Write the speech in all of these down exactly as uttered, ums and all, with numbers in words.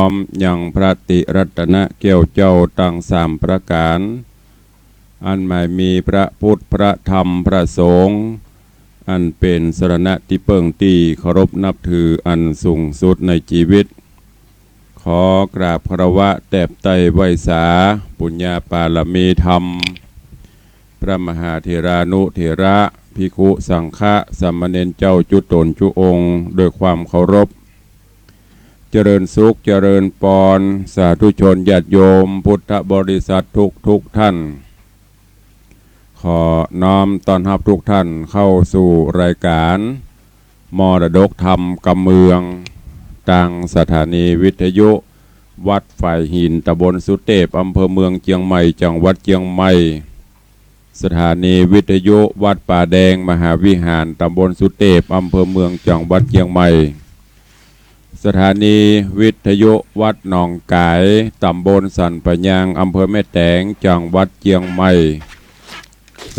อมยังพระติรัตนแก้วเจ้าตังสามประก๋าน อันหมายมีพระพุทธ พระธรรม พระสงฆ์ อันเป๋นสรณะตี้เปิ้งตี้เคารพนับถืออันสูงสุดในจีวิต ขอกราบคารวะแตบไต้ไหว้สา ปุญญาปารมีธรรม พระมหาเถรานุเถระ ภิกขุสังฆะ สามเณรเจ้าจุ๊ต๋นจุ๊องค์ ด้วยความเคารพ เจริญสุขเจริญปอน สาธุชนญาติโยมพุทธบริษัททุกๆ ท่าน ขอน้อมต้อนฮับทุกท่านเข้าสู่รายก๋านมรดกธรรมกำเมือง ตางสถานีวิทยุวัดฝายหิน ตำบลสุเตพ อำเภอเมืองเจียงใหม่ จังหวัดเจียงใหม่ สถานีวิทยุวัดป่าแดงมหาวิหาร ตำบลสุเตพ อำเภอเมือง จังหวัดเจียงใหม่ สถานีวิทยุวัดหนองก๋าย ตำบลสันป่ายาง อำเภอแม่แตง จังหวัดเจียงใหม่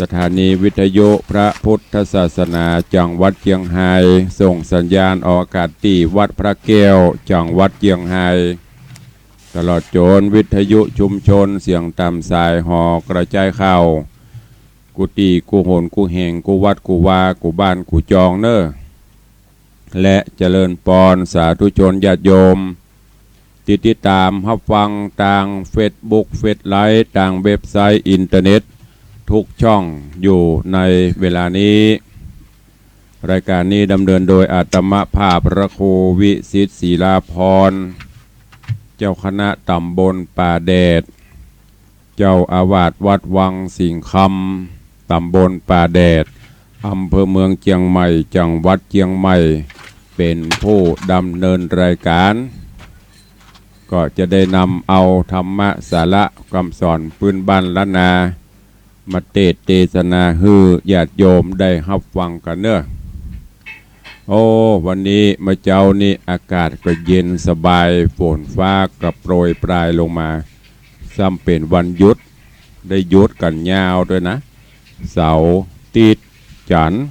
สถานีวิทยุพระพุทธศาสนา จังหวัดเจียงฮาย ส่งสัญญาณออกอากาศตี้วัดพระแก้ว จังหวัดเจียงฮาย ตลอดจ๋นวิทยุชุมชนเสียงต๋ามสายหอกระจายข่าว กู้ตี้กู้หนกู้แห่งกู้วัดกู้วากู้บ้านกู้จองเน่อ และเจริญปอนสาธุชนญาติโยม ตี้ติดต๋ามฮับฟังตางเฟซบุ๊ก เฟซไลฟ์ ตางเว็บไซต์อินเทอร์เน็ตทุกช่องอยู่ในเวลานี้ รายก๋านนี้ดำเนินโดยอาตมาภาพพระครูวิสิทธิ์ศิลาภรณ์ เจ้าคณะตำบลป่าแดด เจ้าอาวาสวัดวังสิงห์คำ ตำบลป่าแดด อำเภอเมืองเจียงใหม่ จังหวัดเจียงใหม่ เป๋นผู้ดำเนินรายก๋าน ก็จะได้นำเอาธรรมะสาระกำสอนปื้นบ้านล้านนา มาเตสน์เตสนาหื้อญาติโยมได้ฮับฟังกั๋นเน่อ โอ้ วันนี้เมื่อเจ๊านี้อากาศก็เย็นสบาย ฝนฟ้าก็โปรยปรายลงมา ซ้ำเป๋นวันหยุด ได้หยุดกั๋นยาวตวยนะ เสาร์ อาทิตย์ จันทร์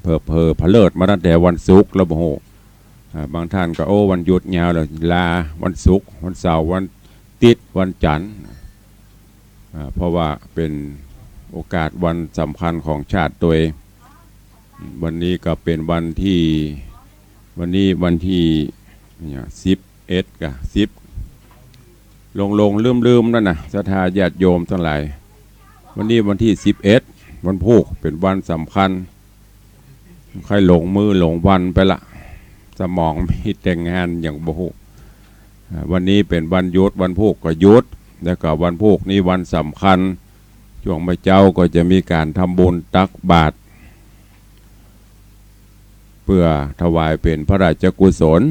เผลอๆ ผะเลิดมาตั้งแต่วันศุกร์แล้วบ่ฮู้ อ่า บางท่านก็ โอ้ วันหยุดยาวเลย ลาวันศุกร์ วันเสาร์ วันอาทิตย์ วันจันทร์ อ่า เพราะว่าเป๋นโอกาสวันสำคัญของชาติตวย วันนี้ก็เป๋นวันตี้ วันนี้วันตี้ เนี่ย สิบเอ็ด กะ สิบ หลงๆ ลืมๆ แล้วนะ ศรัทธาญาติโยมตังหลาย วันนี้วันตี้ สิบเอ็ด วันพูก เป๋นวันสำคัญ ใค่หลงมื้อหลงวันไปละ สมองมีแต่งานอย่างบ่ฮู้ อ่า วันนี้เป๋นวันหยุด วันพูกก็หยุด แล้วก็วันพูกนี้วันสำคัญ ช่วงเมื่อเจ๊าก็จะมีก๋านทำบุญตักบาตร เปื้อถวายเป๋นพระราชกุศล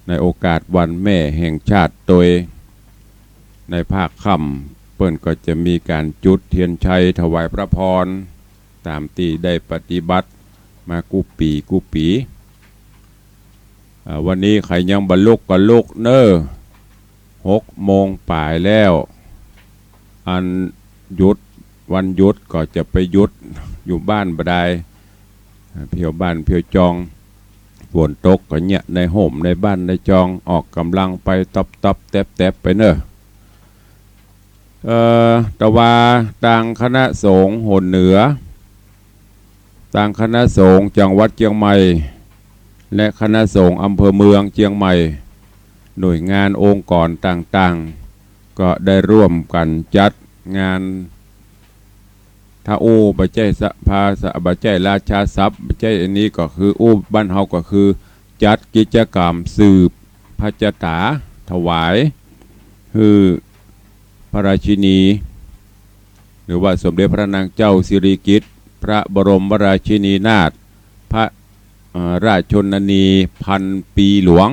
ในโอกาสวันแม่แห่งชาติตวย ในภาคค่ำเปิ้นก็จะมีก๋านจุดเตียนชัยถวายพระพร ต๋ามตี้ได้ปฏิบัติมากู้ปี๋กู้ปี๋ อ่า วันนี้ใผยังบ่ลุกก็ลุกเน่อ หกโมงป๋ายแล้ว อันหยุด วันหยุดก็จะไปหยุดอยู่บ้านบ่ดาย อ่า เผียวบ้านเผียวจอง ฝนตกก็เยียะในฮ่มในบ้านในจอง ออกก๋ำลังไปต๊อบๆ แต๊บๆ ไปเน่อ เอ่อ ตะวาตางคณะสงฆ์หนเหนือ ตางคณะสงฆ์จังหวัดเจียงใหม่ และคณะสงฆ์อำเภอเมืองเจียงใหม่ หน่วยงานองค์กรต่างๆ ก็ได้ร่วมกั๋นจัดงาน ถ้าอู้บ่ใจ้สะ ภาษา บ่ใจ้ราชาศัพท์ บ่ใจ้อันนี้ก็คืออู้บ้านเฮาก็คือ จัดกิจกรรมสืบพระชะต๋าถวาย หื้อพระราชินี หรือว่าสมเด็จพระนางเจ้าสิริกิติ์ พระบรมราชินีนาถ พระ เอ่อ ราชชนนีพันปีหลวง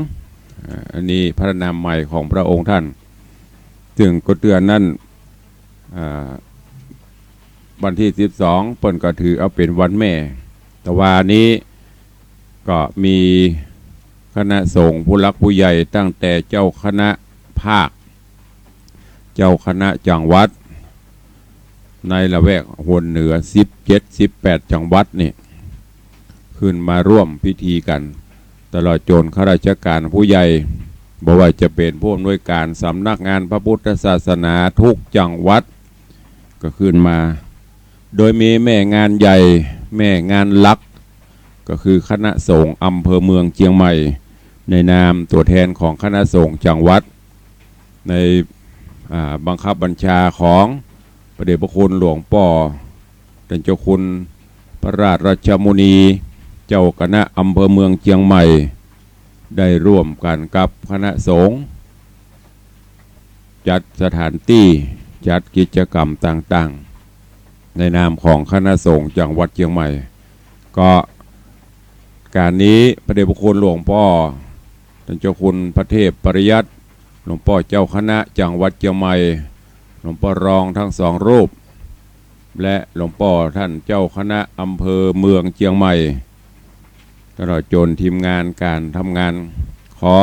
เอ่อ อันนี้พระนามใหม่ของพระองค์ท่าน ซึ่งก็เตื้อนั้น อ่า วันตี้สิบสอง เปิ้นก็ถือเอาเป๋นวันแม่ ตะวานี้ก็มีคณะสงฆ์ผู้หลักผู้ใหญ่ตั้งแต่เจ้าคณะภาค เจ้าคณะจังหวัด ในละแวกหนเหนือ สิบเจ็ด สิบแปด จังหวัดนี่ ขึ้นมาร่วมพิธีกั๋น ตลอดจ๋นข้าราชก๋านผู้ใหญ่ บ่ว่าจะเป๋นผู้อำนวยก๋านสำนักงานพระพุทธศาสนาทุกจังหวัด ก็ขึ้นมา โดยมีแม่งานใหญ่ แม่งานหลัก ก็คือคณะสงฆ์อำเภอเมืองเจียงใหม่ ในนามตั๋วแทนของคณะสงฆ์จังหวัด ใน อ่า บังคับบัญชาของพระเดชพระคุณหลวงป้อ ต้านเจ้าคุณพระราชรัชมุนี เจ้าคณะอำเภอเมืองเจียงใหม่ ได้ร่วมกั๋นกับคณะสงฆ์ จัดสถานตี้ จัดกิจกรรมต่างๆ ในนามของคณะสงฆ์จังหวัดเจียงใหม่ ก็ก๋านนี้พระเดชพระคุณหลวงป้อ ต้านเจ้าคุณพระเทพปริยัติ หลวงป้อเจ้าคณะจังหวัดเจียงใหม่ หลวงป้อรองทั้งสองรูป และหลวงป้อต้านเจ้าคณะอำเภอเมืองเจียงใหม่ ตลอดจ๋นทีมงานก๋านทำงาน ขอ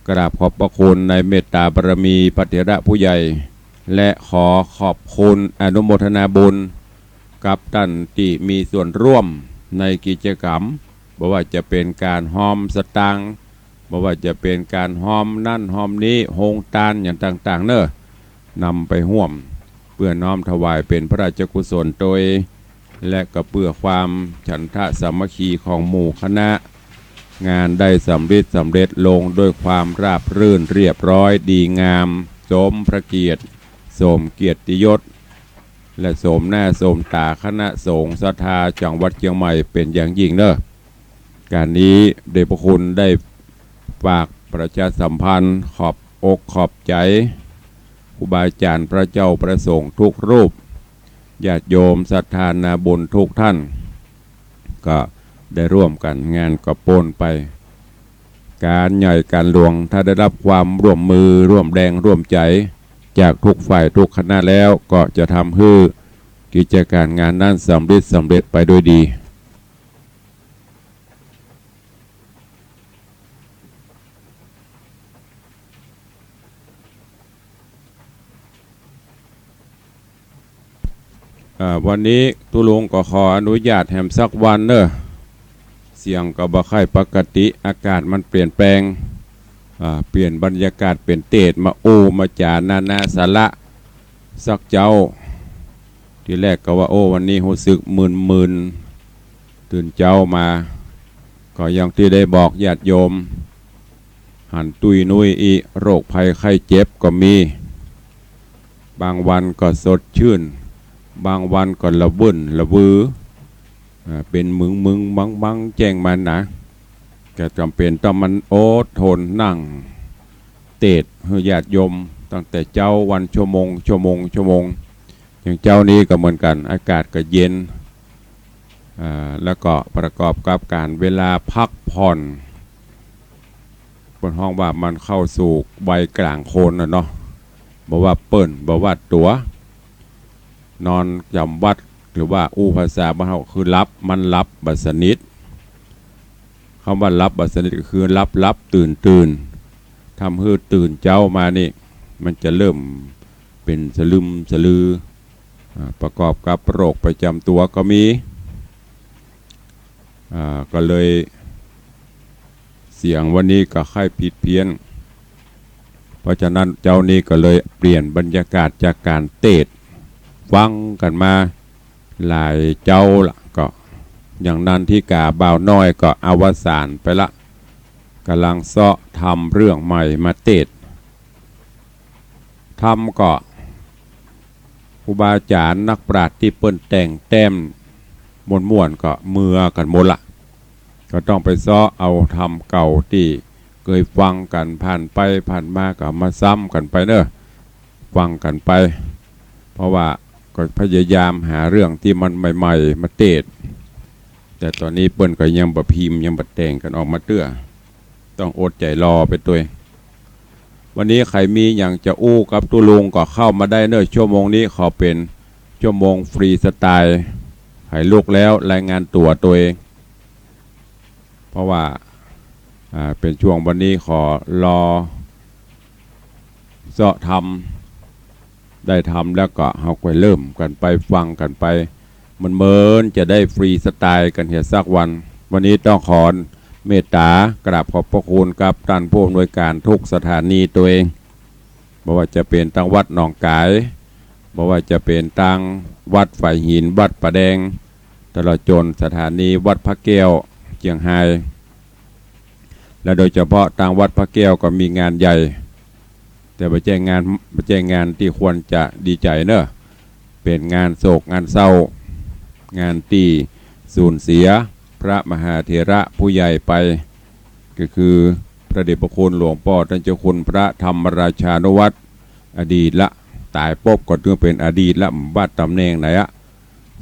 กราบขอบพระคุณในเมตตาบารมีพระเถระผู้ใหญ่ และขอขอบคุณอนุโมทนาบุญกับต้านตี้มีส่วนร่วมในกิจกรรม บ่ว่าจะเป๋นก๋านฮอมสตางค์ บ่ว่าจะเป๋นก๋านฮอมนั้นฮอมนี้ โฮงตานอย่างต่างๆ เนาะ นำไปฮ่วม เปื้อน้อมถวายเป๋นพระราชกุศลโตย และก็เปื้อความฉันทะสามัคคีของหมู่คณะ งานได้สำริดสำเร็จลงด้วยความราบรื่นเรียบร้อยดีงาม สมพระเกียรติ สมเกียรติยศ และสมหน้าสมต๋าคณะสงฆ์ศรัทธาจังหวัดเจียงใหม่เป๋นอย่างยิ่งเนาะ ก๋านนี้เดชพระคุณได้ฝากประชาสัมพันธ์ ขอบอกขอบใจ๋ครูบาอาจ๋ารย์พระเจ้าพระสงฆ์ทุกรูป ญาติโยมศรัทธานาบุญทุกท่าน ก็ได้ร่วมกั๋น งานก็ป๊นไป ก๋านใหญ่ก๋านหลวง ถ้าได้รับความร่วมมือร่วมแรงร่วมใจ๋จากทุกฝ่ายทุกคณะแล้ว ก็จะทำหื้อกิจก๋านงานนั้นสำริดสำเร็จไปด้วยดี อ่า วันนี้ตุ๊ลุงก็ขออนุญาตแหมสักวันเนาะ เสียงก็บ่ค่อยปกติ อากาศมันเปลี่ยนแปลง อ่า เปลี่ยนบรรยากาศ เป๋นเตศน์ มาอู้มาจ๋านานาสาระสักเจ๊า ทีแรกก็ว่า โอ้ วันนี้ฮู้สึกมึนๆ ตื่นเจ๊ามา ก็อย่างตี้ได้บอกญาติโยม หันตุ้ยนุ้ยอี้ โรคภัยไข้เจ็บก็มี บางวันก็สดชื่น บางวันก็ละวื้นละวือ อ่า เป๋นมึงๆ บังๆ แจ้งมานะ ก็จ๋ำเป๋นต้องมาอดทนนั่งเตศน์หื้อญาติโยมตั้งแต่เจ๊าวันชั่วโมง ชั่วโมง ชั่วโมง อย่างเจ๊านี้ก็เหมือนกั๋น อากาศก็เย็น อ่า แล้วก็ประกอบกับก๋านเวลาพักผ่อน เปิ้นฮ้องว่ามันเข้าสู่วัยกลางคนน่ะเนาะ บ่ว่าเปิ้น บ่ว่าตั๋ว นอนจ๋ำวัด หรือว่าอู้ภาษาบ้านเฮาคือหลับ มันหลับบ่สนิท กำว่าหลับบ่สนิทก็คือหลับๆ ตื่นๆ ทำหื้อตื่นเจ๊ามานี่ มันจะเริ่มเป๋นสะลึมสะลือ อ่า ประกอบกับโรคประจ๋ำตั๋วก็มี อ่า ก็เลย เสียงวันนี้ก็ค่อยผิดเพี้ยน เพราะฉะนั้นเจ๊านี้ก็เลยเปลี่ยนบรรยากาศจากก๋านเตศน์ ฟังกั๋นมาหลายเจ๊าละ ก็อย่างนันทิกาบ่าวน้อยก็อวสานไปละ ก่ำลังเซาะทำเรื่องใหม่มาเตศน์ ธรรมก็ ครูบาอาจ๋ารย์นักปราชญ์ตี้เปิ้นแต่งแต้มม่วนๆ ก็เมือกั๋นหมดละ ก็ต้องไปเซาะเอาธรรมเก่าตี้เกยฟังกั๋นผ่านไปผ่านมา ก็มาซ้ำกั๋นไปเนาะ ฟังกั๋นไป เพราะว่าก็พยายามหาเรื่องตี้มันใหม่ๆ มาเตศน์ แต่ต๋อนนี้เปิ้นก็ยังบ่พิมพ์ ยังบ่แต่งกั๋นออกมาเตื้อ ต้องอดใจ๋รอไปตวย วันนี้ใผมีหยังจะอู้กับตุ๊ลุงก็เข้ามาได้เนาะ ชั่วโมงนี้ขอเป๋นชั่วโมงฟรีสไตล์ ใผลุกแล้วรายงานตั๋วตวย เพราะว่า อ่า เป๋นช่วงวันนี้ขอรอเซาะธรรม ได้ธรรมแล้วก็เฮาก็เริ่มกั๋นไป ฟังกั๋นไป มันเหมือนจะได้ฟรีสไตล์กั๋นเหียสักวัน วันนี้ต้องขอ เมตตากราบขอบพระคุณกับต้านผู้อำนวยการกู้สถานีตวย บ่ว่าจะเป๋นตางวัดหนองก๋าย บ่ว่าจะเป๋นตางวัดฝายหิน วัดป่าแดง ตลอดจ๋นสถานีวัดพระแก้วเจียงฮาย และโดยเฉพาะตางวัดพระแก้วก็มีงานใหญ่ แต่บ่ใจ้งาน บ่ใจ้งานตี้ควรจะดีใจ๋เนาะ เป๋นงานโศกงานเศร้า งานตี้สูญเสียพระมหาเถระผู้ใหญ่ไป ก็คือพระเดชพระคุณหลวงป้อต้านเจ้าคุณพระธรรมราชานุวัฒน์ อดีตละ ต๋ายปุ๊บก็ถือเป๋นอดีตละ บ่ว่าต๋ำแหน่งไหนอะ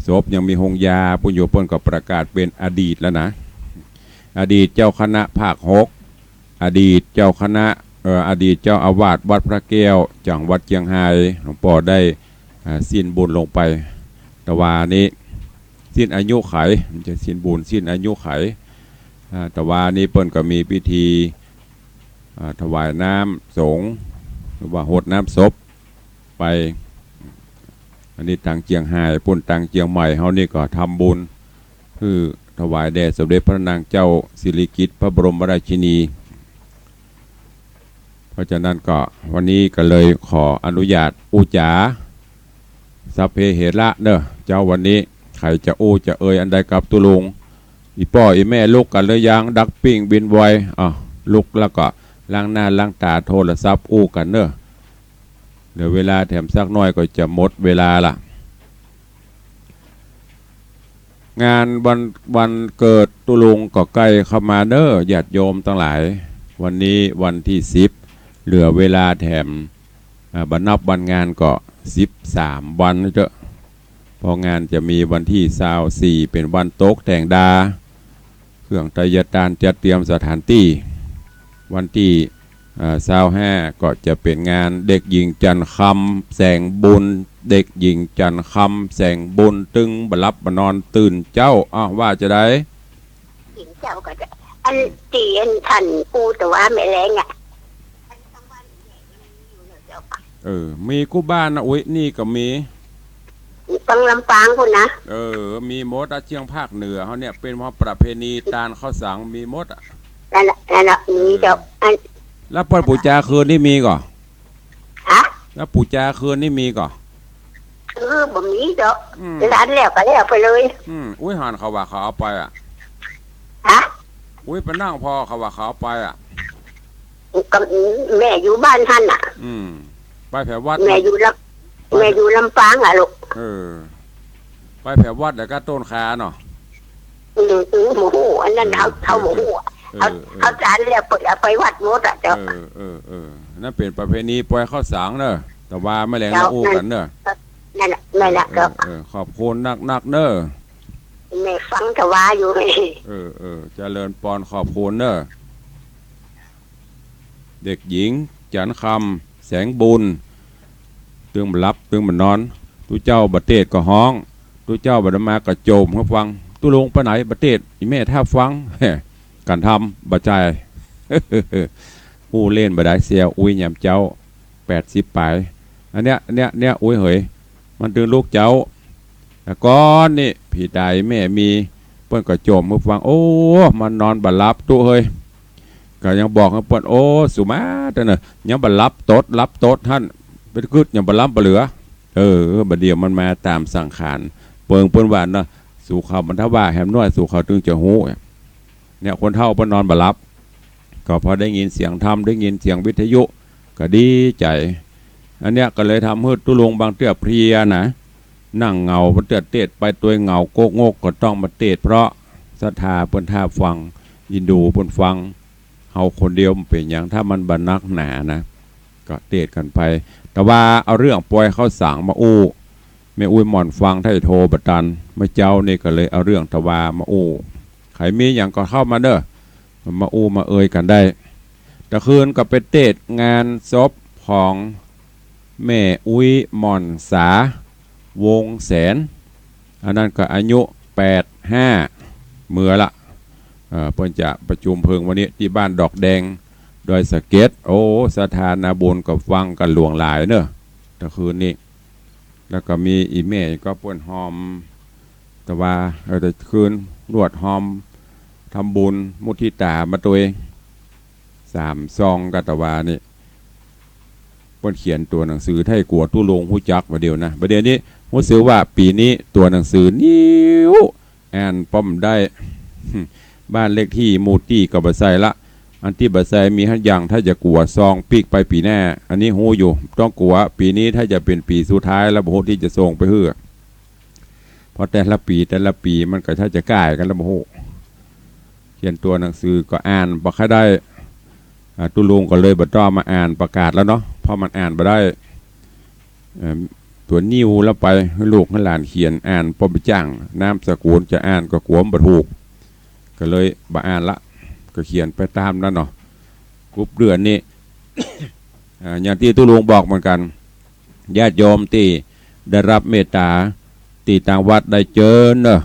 ศพยังมีโฮงยาปู้นอยู่ เปิ้นก็ประกาศเป๋นอดีตแล้วนะ อดีตเจ้าคณะภาคหก อดีตเจ้าคณะ เอ่อ อดีตเจ้าอาวาสวัดพระแก้ว จังหวัดเจียงฮาย หลวงป้อได้ อ่า สิ้นบุญลงไป ตะวานี้ สิ้นอายุไข บ่ใจ้สิ้นบุญ สิ้นอายุไข อ่า ตะวานี้เปิ้นก็มีพิธี อ่า ถวายน้ำสงฆ์ หรือว่าหดน้ำศพไป อันนี้ตางเจียงฮาย ปู้นตางเจียงใหม่เฮานี่ก็ทำบุญ คือถวายแด่สมเด็จพระนางเจ้าสิริกิติ์พระบรมราชินี เพราะฉะนั้นก็วันนี้ก็เลยขออนุญาตอู้จ๋า สัพเพเหระเนาะ เจ๊าวันนี้ ใผจะอู้จะเอ่ยอันใดกับตุ๊ลุง อี่ป้ออี่แม่ลุกกั๋นหรือยัง ดักปิ้งบินไว อ้าว ลุกแล้วก็ล้างหน้าล้างต๋า โทรศัพท์อู้กั๋นเนาะ เหลือเวลาแถมสักหน้อยก็จะหมดเวลาละ งานวัน วันเกิดตุ๊ลุงก็ใก้เข้ามาเนาะ ญาติโยมตังหลาย วันนี้วันตี้สิบ เหลือเวลาแถม อ่า บ่นับวันงานก็สิบสามวันเต๊อะ เพราะงานจะมีวันตี้ซาวสี่ เป๋นวันตกแต่งดา เครื่องไตรยตานจัดเตรียมสถานตี้ วันตี้ อ่า ซาวห้า ก็จะเป๋นงานเด็กหญิงจันทร์คำ แสงบุญ เด็กหญิงจันทร์คำ แสงบุญ ตึงบ่หลับบ่นอนตื่นเจ๊า อ้าว ว่าจะใด ตื่นเจ๊าก็จะ อันตี้อันต้านปู่ตะวาแม่แลงอะ เออ มีกู้บ้านนะ อุ๊ย นี่ก็มี ตังลำปางปู้นนะ เออ มีหมดอะ เจียงภาคเหนือเฮาเนี่ย เป๋นว่าประเพณีตานข้าวสัง มีหมดอะ นั่นแหละ นั่นแหละ มีเจ้า เออ อัน แล้วเปิ้นปู๋จาคืนนี้มีก่อ ฮะ แล้วปู๋จาคืนนี้มีก่อ เออ บ่มีเจ้า อืม หลานแล้วก็แล้วไปเลย อืม อุ๊ย หันเขาว่าเขาเอาไปอะ ฮะ อุ๊ย ไปนั่งพอเขาว่าเขาเอาไปอะ ก็แม่อยู่บ้านหั้นน่ะ อืม ไปแผวัด แม่อยู่ลำ แม่อยู่ลำปางอะลูก เออ ไปแผวัดแล้วก็ต้นขาเนาะ อืม อืม บ่ฮู้ อันนั้น เออ เฮา เฮาบ่ฮู้ เออ เฮา เออ เฮาจานแล้วเปิ้นเอาไปวัดหมดอะเจ้า เออ เออ เออ นั่นเป๋นประเพณีปล่อยข้าวสังเนาะ ตะวาแม่แลง เจ้า มาอู้กั๋นเนาะ นั่นแหละ นั่นแหละ เออ เจ้า เออ เออ ขอบคุณนักๆ เนาะ แม่ฟังตะวาอยู่ เออ เออ เจริญปอน ขอบคุณเนาะ เด็กหญิงจันทร์คำ แสงบุญ ตึงบ่หลับตึงบ่นอน ตุ๊เจ้าบ่เตศก็ฮ้อง ตุ๊เจ้าบ่ได้มาก็โจมหื้อฟัง ตุ๊ลุงไปไหน บ่เตศ อี่แม่ถ้าฟัง กั๋นทำบ่ใจ้ อู้เล่นบ่ได้เสีย อุ๊ยยามเจ๊า แปดสิบป๋าย อันเนี้ย เนี้ย เนี้ย อุ๊ยเหย มันตึงลุกเจ๊า แต่ก่อนนี่ ผีต๋ายแม่มี เปิ้นก็โจมหื้อฟัง โอ้ มันนอนบ่หลับตุ๊เฮย ก็ยังบอกหื้อเปิ้น โอ้ สุมาเต๊อะเนาะ ยังบ่หลับตด หลับตดหั้น เป๋นกึ๊ดยังบ่หลับบ่เหลือ เออ บ่าเดี่ยวมันมาต๋ามสังขาร เปิงเปิ้นว่าเนาะ สู่เขามันถ้าว่าแหมน้อย สู่เขาตึงจะฮู้ เนี่ย คนเฒ่าเปิ้นนอนบ่หลับ ก็พอได้ยินเสียงธรรม ได้ยินเสียงวิทยุ ก็ดีใจ๋ อันเนี้ยก็เลยทำหื้อตุ๊ลุงบางเตื้อเพลียนะ นั่งเหงา บางเตื้อเตศไปตวยเหงาโก๊กงก ก็ต้องมาเตศ เพราะศรัทธาเปิ้นถ้าฟัง เอ็นดูเปิ้นฟัง เฮาคนเดียวมันเป๋นหยัง ถ้ามันบ่นักหนานะ ก็เตศกั๋นไป แต่ว่าเอาเรื่องปล่อยข้าวสังมาอู้ แม่อุ๊ยหม่อนฟังถ้าจะโทรบ่ตัน เมื่อเจ๊านี่ก็เลยเอาเรื่องตะวามาอู้ ใผมีหยังก็เข้ามาเนาะ มาอู้มาเอ่ยกั๋นได้ ตะคืนก็ไปเตศงานศพของแม่อุ๊ยหม่อนสา วงศ์แสน อันนั้นก็อายุแปดห้า เมื่อละ เอ่อ เปิ้นจะประชุมเพลิงวันนี้ตี้บ้านดอกแดง ดอยสะเก็ด โอ้ ศรัทธานาบุญก็ฟังกั๋นหลวงหลายเนาะ ตะคืนนี้ แล้วก็มีอี่แม่ก็เปิ้นฮอม ตะวา เออ ตะคืนนวดฮอม ทำบุญมุทิตามาตวย สามซอง กาตวานี่ เปิ้นเขียนตั๋วหนังสือไถ่กั๋วตุ๊ลุงฮู้จักบ่าเดี่ยวนะ บ่าเดี่ยวนี้ฮู้สึกว่าปี๋นี้ตั๋วหนังสือนิ่ว อ่านป้อมได้ บ้านเลขตี้หมู่ตี้ก็บ่ใส่ละ อันตี้บ่ใส่มีหั้นยัง ถ้าจะกั๋วซองปิ๊กไปปี๋หน้า อันนี้ฮู้อยู่ ต้องกั๋ว ปี๋นี้ถ้าจะเป๋นปี๋สุดท้ายแล้ว บ่ฮู้ตี้จะส่งไปหื้อ เพราะแต่ละปี๋แต่ละปี๋มันก็ถ้าจะก้ายกั๋นแล้ว บ่ฮู้ เขียนตั๋วหนังสือก็อ่านบ่ค่อยได้ อ่า ตุ๊ลุงก็เลยบ่ต้องมาอ่านประกาศแล้วเนาะ เพราะมันอ่านบ่ได้ เอ่อ ตั๋วนิ่วแล้วไป หื้อลูกหื้อหลานเขียนอ่านป้อมบ่จ้าง นามสกุลจะอ่านก็กั๋วบ่ถูก ก็เลยบ่อ่านละ ก็เขียนไปต๋ามนั้นเนาะ กุ๊บเดือนนี้ อ่า อย่างตี้ตุ๊ลุงบอกเหมือนกั๋น ญาติโยมตี้ได้ฮับเมตต๋า ตี้ตางวัดได้เจิญเนาะ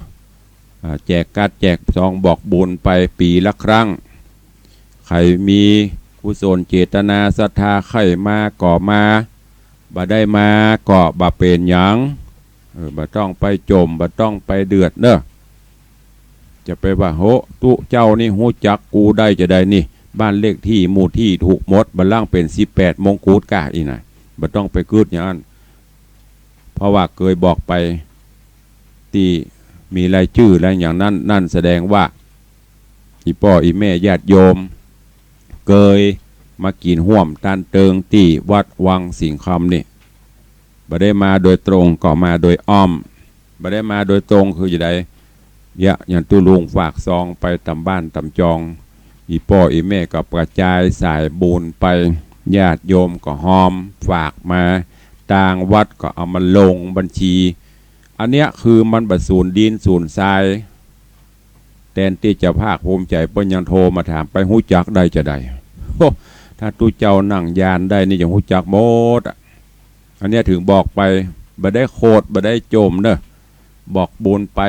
อ่า แจกการ์ดแจกซองบอกบุญไปปี๋ละครั้ง ใผมีกุศลเจตนาศรัทธาใค่มาก็มา บ่ได้มาก็บ่เป๋นหยัง เออ บ่ต้องไปจ๋ม บ่ต้องไปเดือดเนาะ จะไปว่า โห ตุ๊เจ้านี่ฮู้จักกูได้จาใดนี่ บ้านเลขตี้หมู่ตี้ถูกหมด บ่าลางเป๋นสิบแปดมงกุฎก้าอี้นะ บ่ต้องไปกึ๊ดอย่างนั้น เพราะว่าเกยบอกไป ตี้มีรายจื้อและอย่างนั้น นั่นแสดงว่า อี่ป้ออี่แม่ญาติโยม เกยมากิ๋นฮ่วมตานเติงตี้วัดวังสิงห์คำนี่ บ่ได้มาโดยตรงก็มาโดยอ้อม บ่ได้มาโดยตรงคือจาใด เยียะ อย่างตุ๊ลุงฝากซองไปต๋ามบ้านต๋ามจอง อี่ป้ออี่แม่ก็กระจายสายบุญไป ญาติโยมก็ฮอมฝากมา ตางวัดก็เอามาลงบัญชี อันเนี้ยคือมันบ่สูญดินสูญทราย แตนตี้จะภาคภูมิใจ๋ เปิ้นยังโทรมาถาม ไปฮู้จักได้จาใด โห ถ้าตุ๊เจ้านั่งญาณได้นี่จะฮู้จักหมดอะ อันเนี้ยเถิงบอกไป บ่ได้โขด บ่ได้จ๋มเนาะ บอกบุญไป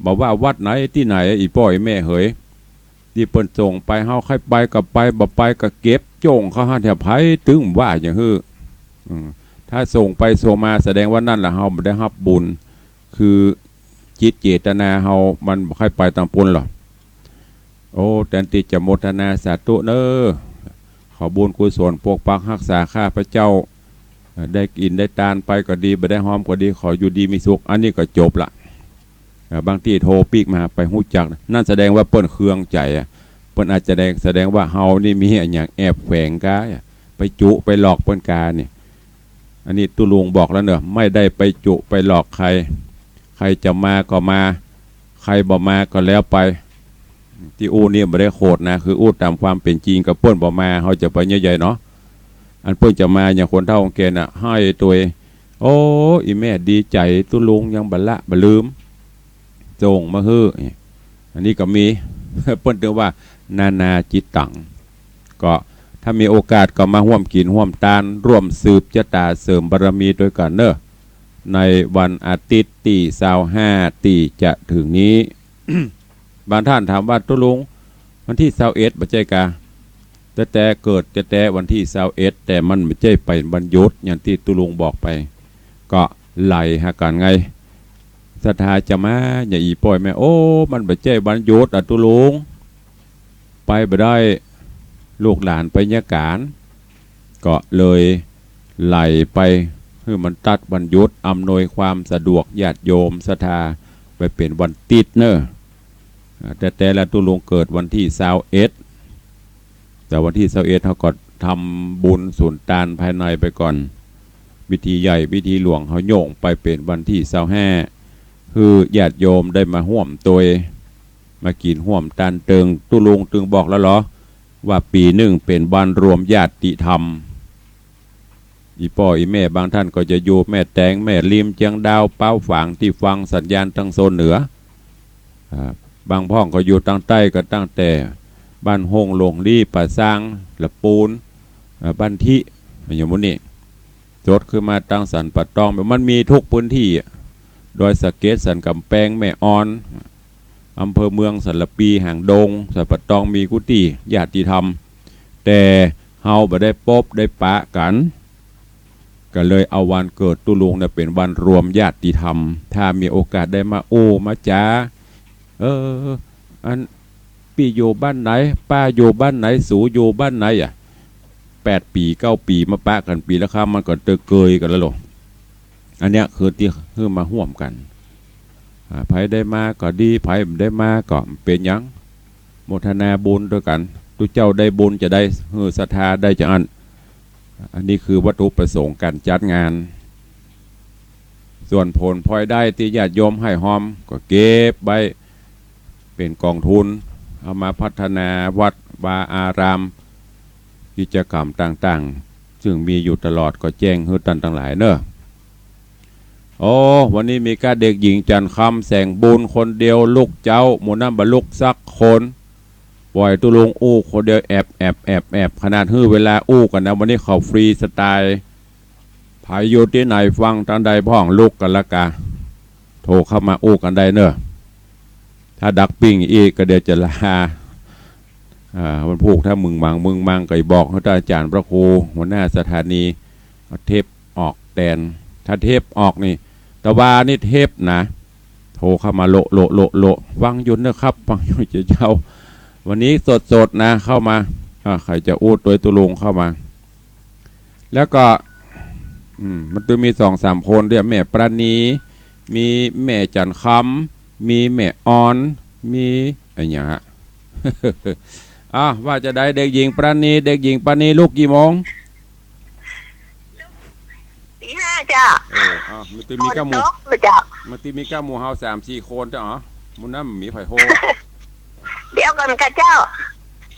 บ่ว่าวัดไหนตี้ไหน อี่ป้ออี่แม่เหย ตี้เปิ้นส่งไป เฮาใค่ไปก็ไป บ่ไปก็เก็บจ้งเข้าหั้น แถวไผตึงว่าอย่างหื้อ อืม ถ้าส่งไปส่งมาแสดงว่านั่นแหละ เฮาบ่ได้ฮับบุญ คือจิตเจตนาเฮามันบ่ใค่ไปตางปุ้นหรอก โอ้ แตนตี้จะโมทนาสาธุเนาะ ขอบุญกุศลปกปักฮักษาข้าพเจ้า เอ่อ ได้กิ๋นได้ตานไปก็ดี บ่ได้ฮอมก็ดี ขออยู่ดีมีสุข อันนี้ก็จ๋บละ เอ่อ บางตี้โทรปิ๊กมา ไปฮู้จัก นั่นแสดงว่าเปิ้นเคืองใจ๋อะ เปิ้นอาจจะแสดง แสดงว่าเฮานี่มีอะหยังแอบแฝงก้า ไปจุไปหลอกเปิ้นก้านี่ อันนี้ตุ๊ลุงบอกแล้วเนาะ ไม่ได้ไปจุไปหลอกใคร ใครจะมาก็มา ใครบ่มาก็แล้วไป ตี้อู้นี่บ่ได้โขดนะ คืออู้ต๋ามความเป๋นจริง ก็เปิ้นบ่มา เฮาจะไปเยียะใยเนาะ อันเปิ้นจะมาอย่างคนเฒ่าคนแก่น่ะ ไห้ตวย โอ้ อี่แม่ดีใจ๋ ตุ๊ลุงยังบ่ละบ่ลืม ส่งมาหื้อ อันนี้ก็มี เปิ้นเรียกว่านานาจิตตัง ก็ถ้ามีโอกาสก็มาฮ่วมกิ๋นฮ่วมตาน ร่วมสืบจะต๋าเสริมบารมีตวยกั๋นเนาะ ในวันอาทิตย์ตี้ซาวห้าตี้จะเถิงนี้ บางท่านถามว่า ตุ๊ลุง วันตี้ซาวเอ็ดบ่ใจ้กา แต๊ๆ เกิดแต๊ๆ วันตี้ซาวเอ็ด แต่มันบ่ใจ้เป๋นวันหยุด อย่างตี้ตุ๊ลุงบอกไป ก็ไหลหากั๋นไง ศรัทธาจะมา อย่างอี่ป้ออี่แม่ โอ้ มันบ่ใจ้วันหยุดอะตุ๊ลุง ไปบ่ได้ ลูกหลานไปเยียะก๋าน ก็เลยไหลไป หื้อมันตัดวันหยุด อำนวยความสะดวกญาติโยมศรัทธา ไปเป๋นวันติ๊ดเนาะ อ่า แต๊ๆ แล้วตุ๊ลุงเกิดวันตี้ซาวเอ็ด แต่วันตี้ซาวเอ็ดเฮาก็ทำบุญสุนตานภายในไปก่อน พิธีใหญ่พิธีหลวงเฮาโยงไปเป๋นวันตี้ซาวห้า หื้อญาติโยมได้มาฮ่วมตวย มากิ๋นฮ่วมตานเติง ตุ๊ลุงตึงบอกแล้วเหรอ ว่าปี๋นึ่งเป๋นวันรวมญาติธรรม อี่ป้ออี่แม่บางท่านก็จะอยู่แม่แตง แม่ริม เจียงดาว เป๊าฝาง ตี้ฟังสัญญาณตางโซนเหนือ อ่า บางพ่องก็อยู่ตางใต้ก็ตั้งแต่บ้านโฮ่ง หลงลี่ ป่าซาง ละปูน อ่า บ้านทิ อย่างหมู่นี้ จดขึ้นมาตางสันป่าตอง มันมีกู้พื้นตี้อะ ดอยสะเก็ด สันก๋ำแปง แม่อ่อน อำเภอเมือง สารภี หางดง สันป่าตอง มีกู้ตี้ญาติธรรม แต่เฮาบ่ได้ปบได้ปะกั๋น ก็เลยเอาวันเกิดตุ๊ลุงเนี่ยเป๋นวันรวมญาติธรรม ถ้ามีโอกาสได้มาอู้มาจ๋า เออ อัน ปี้อยู่บ้านไหน ป้าอยู่บ้านไหน สูอยู่บ้านไหนอะ แปดปี๋เก้าปี๋มาปะกั๋นปี๋ละครั้ง มันก็เตอเกยกั๋นแล้วโล อันเนี้ยคือตี้หื้อมาฮ่วมกั๋น อ่า ใผได้มาก็ดี ใผบ่ได้มาก็บ่เป๋นหยัง โมทนาบุญตวยกั๋น ตุ๊เจ้าได้บุญจะใด หื้อศรัทธาได้จาอั้น อันนี้คือวัตถุประสงค์ก๋านจัดงาน ส่วนผลพลอยได้ตี้ญาติโยมหื้อฮอมก็เก็บไว้เป๋นก๋องทุน เอามาพัฒนาวัดวาอาราม กิจกรรมต่างๆ ซึ่งมีอยู่ตลอดก็แจ้งหื้อต้านตังหลายเน่อ โอ้ วันนี้มีก้าเด็กหญิงจันทร์คำแสงบุญคนเดียว ลูกเจ๊าหมู่นั้นบ่ลุกสักคน ป่อยตุ๊ลุงอู้คนเดียว แอบ แอบ แอบ แอบ ขนาดหื้อเวลาอู้กั๋นนะ วันนี้เขาฟรีสไตล์ ใผอยู่ตี้ไหนฟังตางใดพ่องลุกกั๋นละกา โทรเข้ามาอู้กั๋นได้เน่อ ถ้าดักปิ้งอีกก็เดี๋ยวจะลา อ่า วันพูกถ้ามึงมัง มึงมังก็บอกหื้อต้านอาจ๋ารย์พระครู หัวหน้าสถานี เอาเทปออกแตน ถ้าเทปออกนี่ ตะวานี่เทปนะ โทรเข้ามาโละ โละ โละ โละ ฟังอยู่เน่อครับ ฟังอยู่เจ้า วันนี้สดๆ นะ เข้ามา อ่า ใผจะอู้ตวยตุ๊ลุงเข้ามา แล้วก็ อืม มันจะมีสองสามคนเดียว แม่ปราณี มีแม่จันทร์คำ มีแม่ออน มีอะหยังอะ อ่ะ ว่าจะใดเด็กหญิงปราณี เด็กหญิงปราณีลุกกี่โมง ตีห้าเจ้า เออ อ่ะ มันจะมีก้าหมู่ ฝนตกมาเจ้า มันจะมีก้าหมู่เฮาสามสี่คนเจ้า อ๋อ หมู่นั้นมีใผโฮ เดี๋ยวก่อนกาเจ้า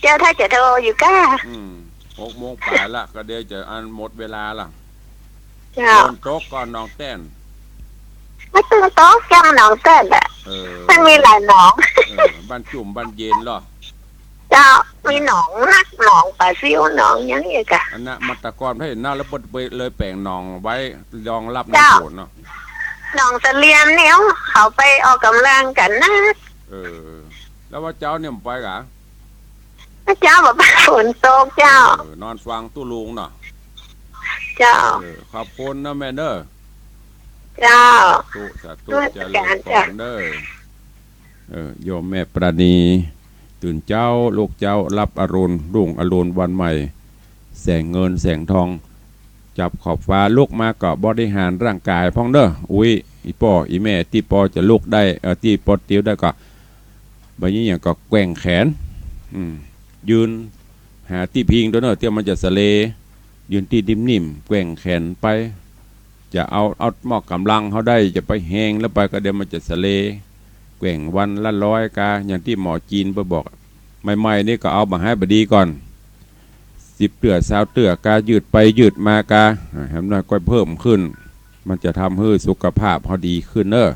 เจ้าถ้าจะโทรอยู่ก้า อืม หกโมงป๋ายละ ก็เดี๋ยวจะอันหมดเวลาละ เจ้า ฝนตกก่อนหนองแต้น มันตึงตกจังหนองแต้นอะ เออ มันมีหลายหนอง เออ บ้านจุ่มบ้านเย็นเหรอ เจ้า มีหนองนัก หนองปลาซิว หนองหยังอีกอะ อันนั้นมันตะกอนเพิ่นเห็นนะ แล้วเปิ้นเลยแป๋งหนองไว้รองรับน้ำฝนเนาะ เจ้า หนองตะเลียนเนี่ย เขาไปออกกำลังกั๋นนะ เออ แล้วว่าเจ๊าเนี่ยบ่ไปกา เจ๊าบ่ไป ฝนตกเจ้า เออ นอนฟังตุ๊ลุงเนาะ เจ้า เออ ขอบคุณนะแม่เน่อ เจ้า สาธุ สาธุ นมัสก๋าน เจริญพร เจ้า เน่อ เออ โยมแม่ปราณี ตื่นเจ๊า ลูกเจ๊า รับอรุณ รุ่งอรุณวันใหม่ แสงเงินแสงทอง จับขอบฟ้า ลุกมาก็บริหารร่างก๋ายพ่องเน่อ อุ๊ย อี่ป้ออี่แม่ ตี้ปอจะลุกได้ เอ่อ ตี้ปอเตียวได้ก็ บ่าดนี้หยังก็แกว่งแขน อืม ยืนหาตี้พิงตวยเน่อ เตี้ยมันจะสะเล ยืนตี้นิ่มๆ แกว่งแขนไป จะเอา เอามอกก๋ำลังเฮาได้ จะไปแฮงแล้วไปก็เดี๋ยวมันจะสะเล แกว่งวันละร้อยกา อย่างตี้หมอจีนเปิ้นบอก ใหม่ๆ นี่ก็เอาบ่าหายบ่าดีก่อน สิบเตื้อ ซาวเตื้อกา ยืดไปยืดมากา อ่า แหมน้อยก็เพิ่มขึ้น มันจะทำหื้อสุขภาพเฮาดีขึ้นเน่อ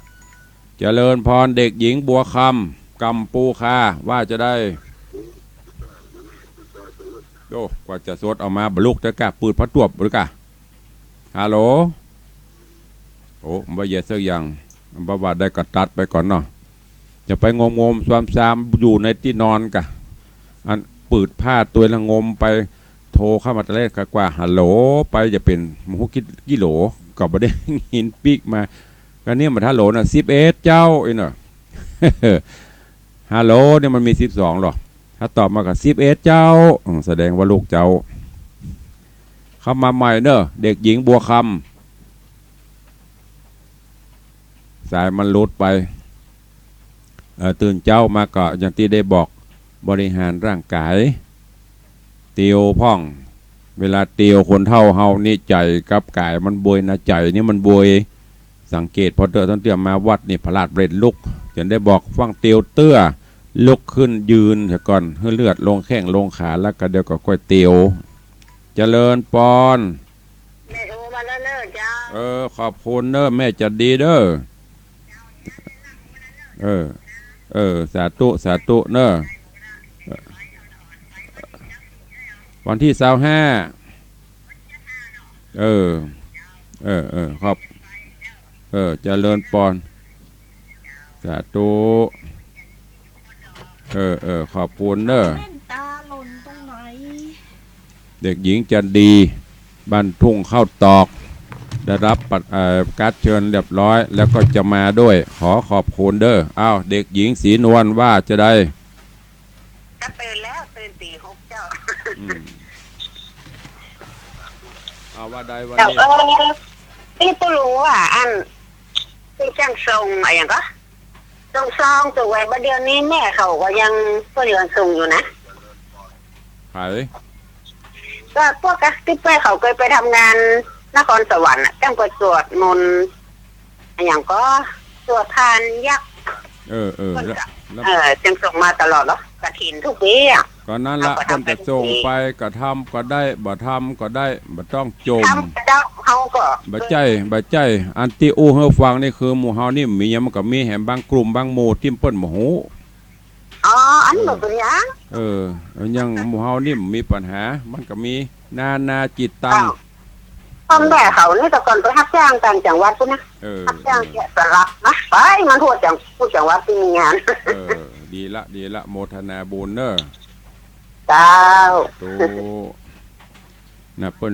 เจริญพร เด็กหญิงบัวคำ กัมปูคา ว่าจะใด โอ้ กว่าจะสดออกมา บ่ลุกเต๊อะกา ปืดผ้าตวบบ่ลุกกา ฮัลโหล โอ้ บ่เยียะสักอย่าง บ่ว่าใดก็ตัดไปก่อนเนาะ จะไปงมๆ ซามๆ อยู่ในตี้นอนกา อันปืดผ้าตวยละงมไป โทรเข้ามาตะเล็ดกว่า ฮัลโหล ไปจะเป๋นหมู่กิโล ก็บ่ได้ยินปิ๊กมา กาเนี่ยมันฮัลโหลน่ะ สิบเอ็ดเจ้า อี้เนาะ ฮัลโหลเนี่ยมันมีสิบสองเหรอ ถ้าตอบมาก็ สิบเอ็ดเจ้า อืม แสดงว่าลูกเจ้า เข้ามาใหม่เน่อ เด็กหญิงบัวคำ สายมันหลุดไป เอ่อ ตื่นเจ๊ามาก็อย่างตี้ได้บอก บริหารร่างก๋าย เตียวพ่อง เวลาเตียวคนเฒ่าเฮานี่ใจ๋กับก๋ายมันบวยนะ ใจ๋นี่มันบวย สังเกตผ่อเต๊อะ ตั้งแต่มาวัดนี่พลาดบ่ได้ลุก จึงได้บอกฟั่งเตียวเตื้อ ลุกขึ้นยืนเสียก่อน หื้อเลือดลงแข้งลงขา แล้วก็เดี๋ยวก็ก้อยเตียว เจริญปอน แม่โทรมาแล้วเน่อเจ้า เออ ขอบคุณเน่อ แม่ใจ๋ดีเน่อ เออ เออ สาธุ สาธุเน่อ วันตี้ซาวห้า เออ เออ เออ ขอบ เออ เจริญปอน สาธุ เออ เออ ขอบคุณเน่อ แว่นต๋าหล่นตรงไหน เด็กหญิงจันดี บ้านทุ่งข้าวตอก ได้รับบัตร เอ่อ การ์ดเชิญเรียบร้อย แล้วก็จะมาด้วย ขอขอบคุณเน่อ อ้าว เด็กหญิงศรีนวลว่าจะใด ก็ตื่นแล้ว ตื่นตีหกเจ้า อืม เอาว่าได้วันนี้ เจ้า เออ ตี้ตุ๊ลุงว่าอัน ตี้จ้างส่งอะหยังก็ ส่งซอง ส่งไว้ บ่าเดี่ยวนี้แม่เขาก็ยัง เปิ้นยังส่งอยู่นะ ใผ ก็พวกกะ ตี้แม่เขาเกยไปทำงานนครสวรรค์อะ จ้างไปสวดมนต์ อะหยังก็ สวดพานยักษ์ เออ เออ เปิ้น แล้ว ก็ แล้ว เออ จึงส่งมาตลอดเหรอ กฐินทุกปี๋อะ ก็นั่นละ เอาก็ทำ เปิ้นจะส่งไป ไปทุกปี๋ ก็ทำก็ได้ บ่ทำก็ได้ บ่ต้องจ่ม ทำก็ได้ เฮาก็ บ่ใจ้ บ่ใจ้ อันตี้อู้หื้อฟังนี่คือหมู่เฮานี่มีหยังมันก็มีแหมบางกลุ่มบางหมู่ตี้เปิ้นบ่ฮู้ อ๋อ อัน เออ บ่เป๋นหยัง เออ ยังหมู่เฮานี่มีปัญหา มันก็มีนานาจิตตัง อ้าว พ่อแม่เขานี่แต่ก่อนไปฮับจ้างต่างจังหวัดพู้นนะ เออ ฮับจ้าง เออ แกะสลักนะ ไปมันทั่วจัง ทั่วจังหวัดตี้มีงาน เออ ดีละ ดีละ โมทนาบุญเน่อ เจ้า สาธุ นะ เปิ้น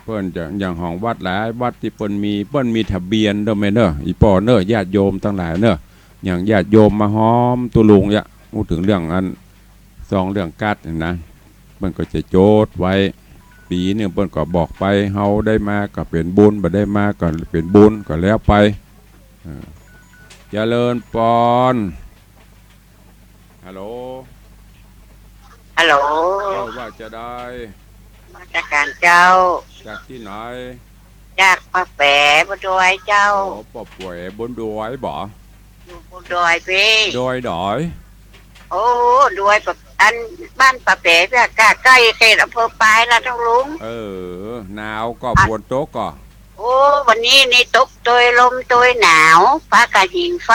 เปิ้นจะ อย่างของวัดหลายวัดตี้เปิ้นมี เปิ้นมีทะเบียนเน่อแม่เน่อ อี่ป้อเน่อ ญาติโยมตังหลายเน่อ อย่างญาติโยมมาฮอมตุ๊ลุงเยียะ อู้เถิงเรื่องอัน ซองเรื่องการ์ดนี่นะ เปิ้นก็จะจดไว้ ปี๋นึ่งเปิ้นก็บอกไป เฮาได้มาก็เป๋นบุญ บ่ได้มาก็เป๋นบุญ ก็แล้วไป เออ เจริญปอน ฮัลโหล ฮัลโหล เจ้าว่าจะใด นมัสก๋านเจ้า จากตี้ไหน จากป่าแป๋บนดอยเจ้า อ๋อ ป่าแป๋บนดอยบ่ อยู่บนดอยเป้ ดอยดอย โอ้ ดอยป่า อันบ้านป่าแป๋เป้า ใก้ๆ เขตอำเภอปายละตุ๊ลุง เออ หนาวก่อ อ่ะ ฝนตกก่อ โอ้ วันนี้นี่ตกตวยลมตวยหนาว ปากั๋นผิงไฟ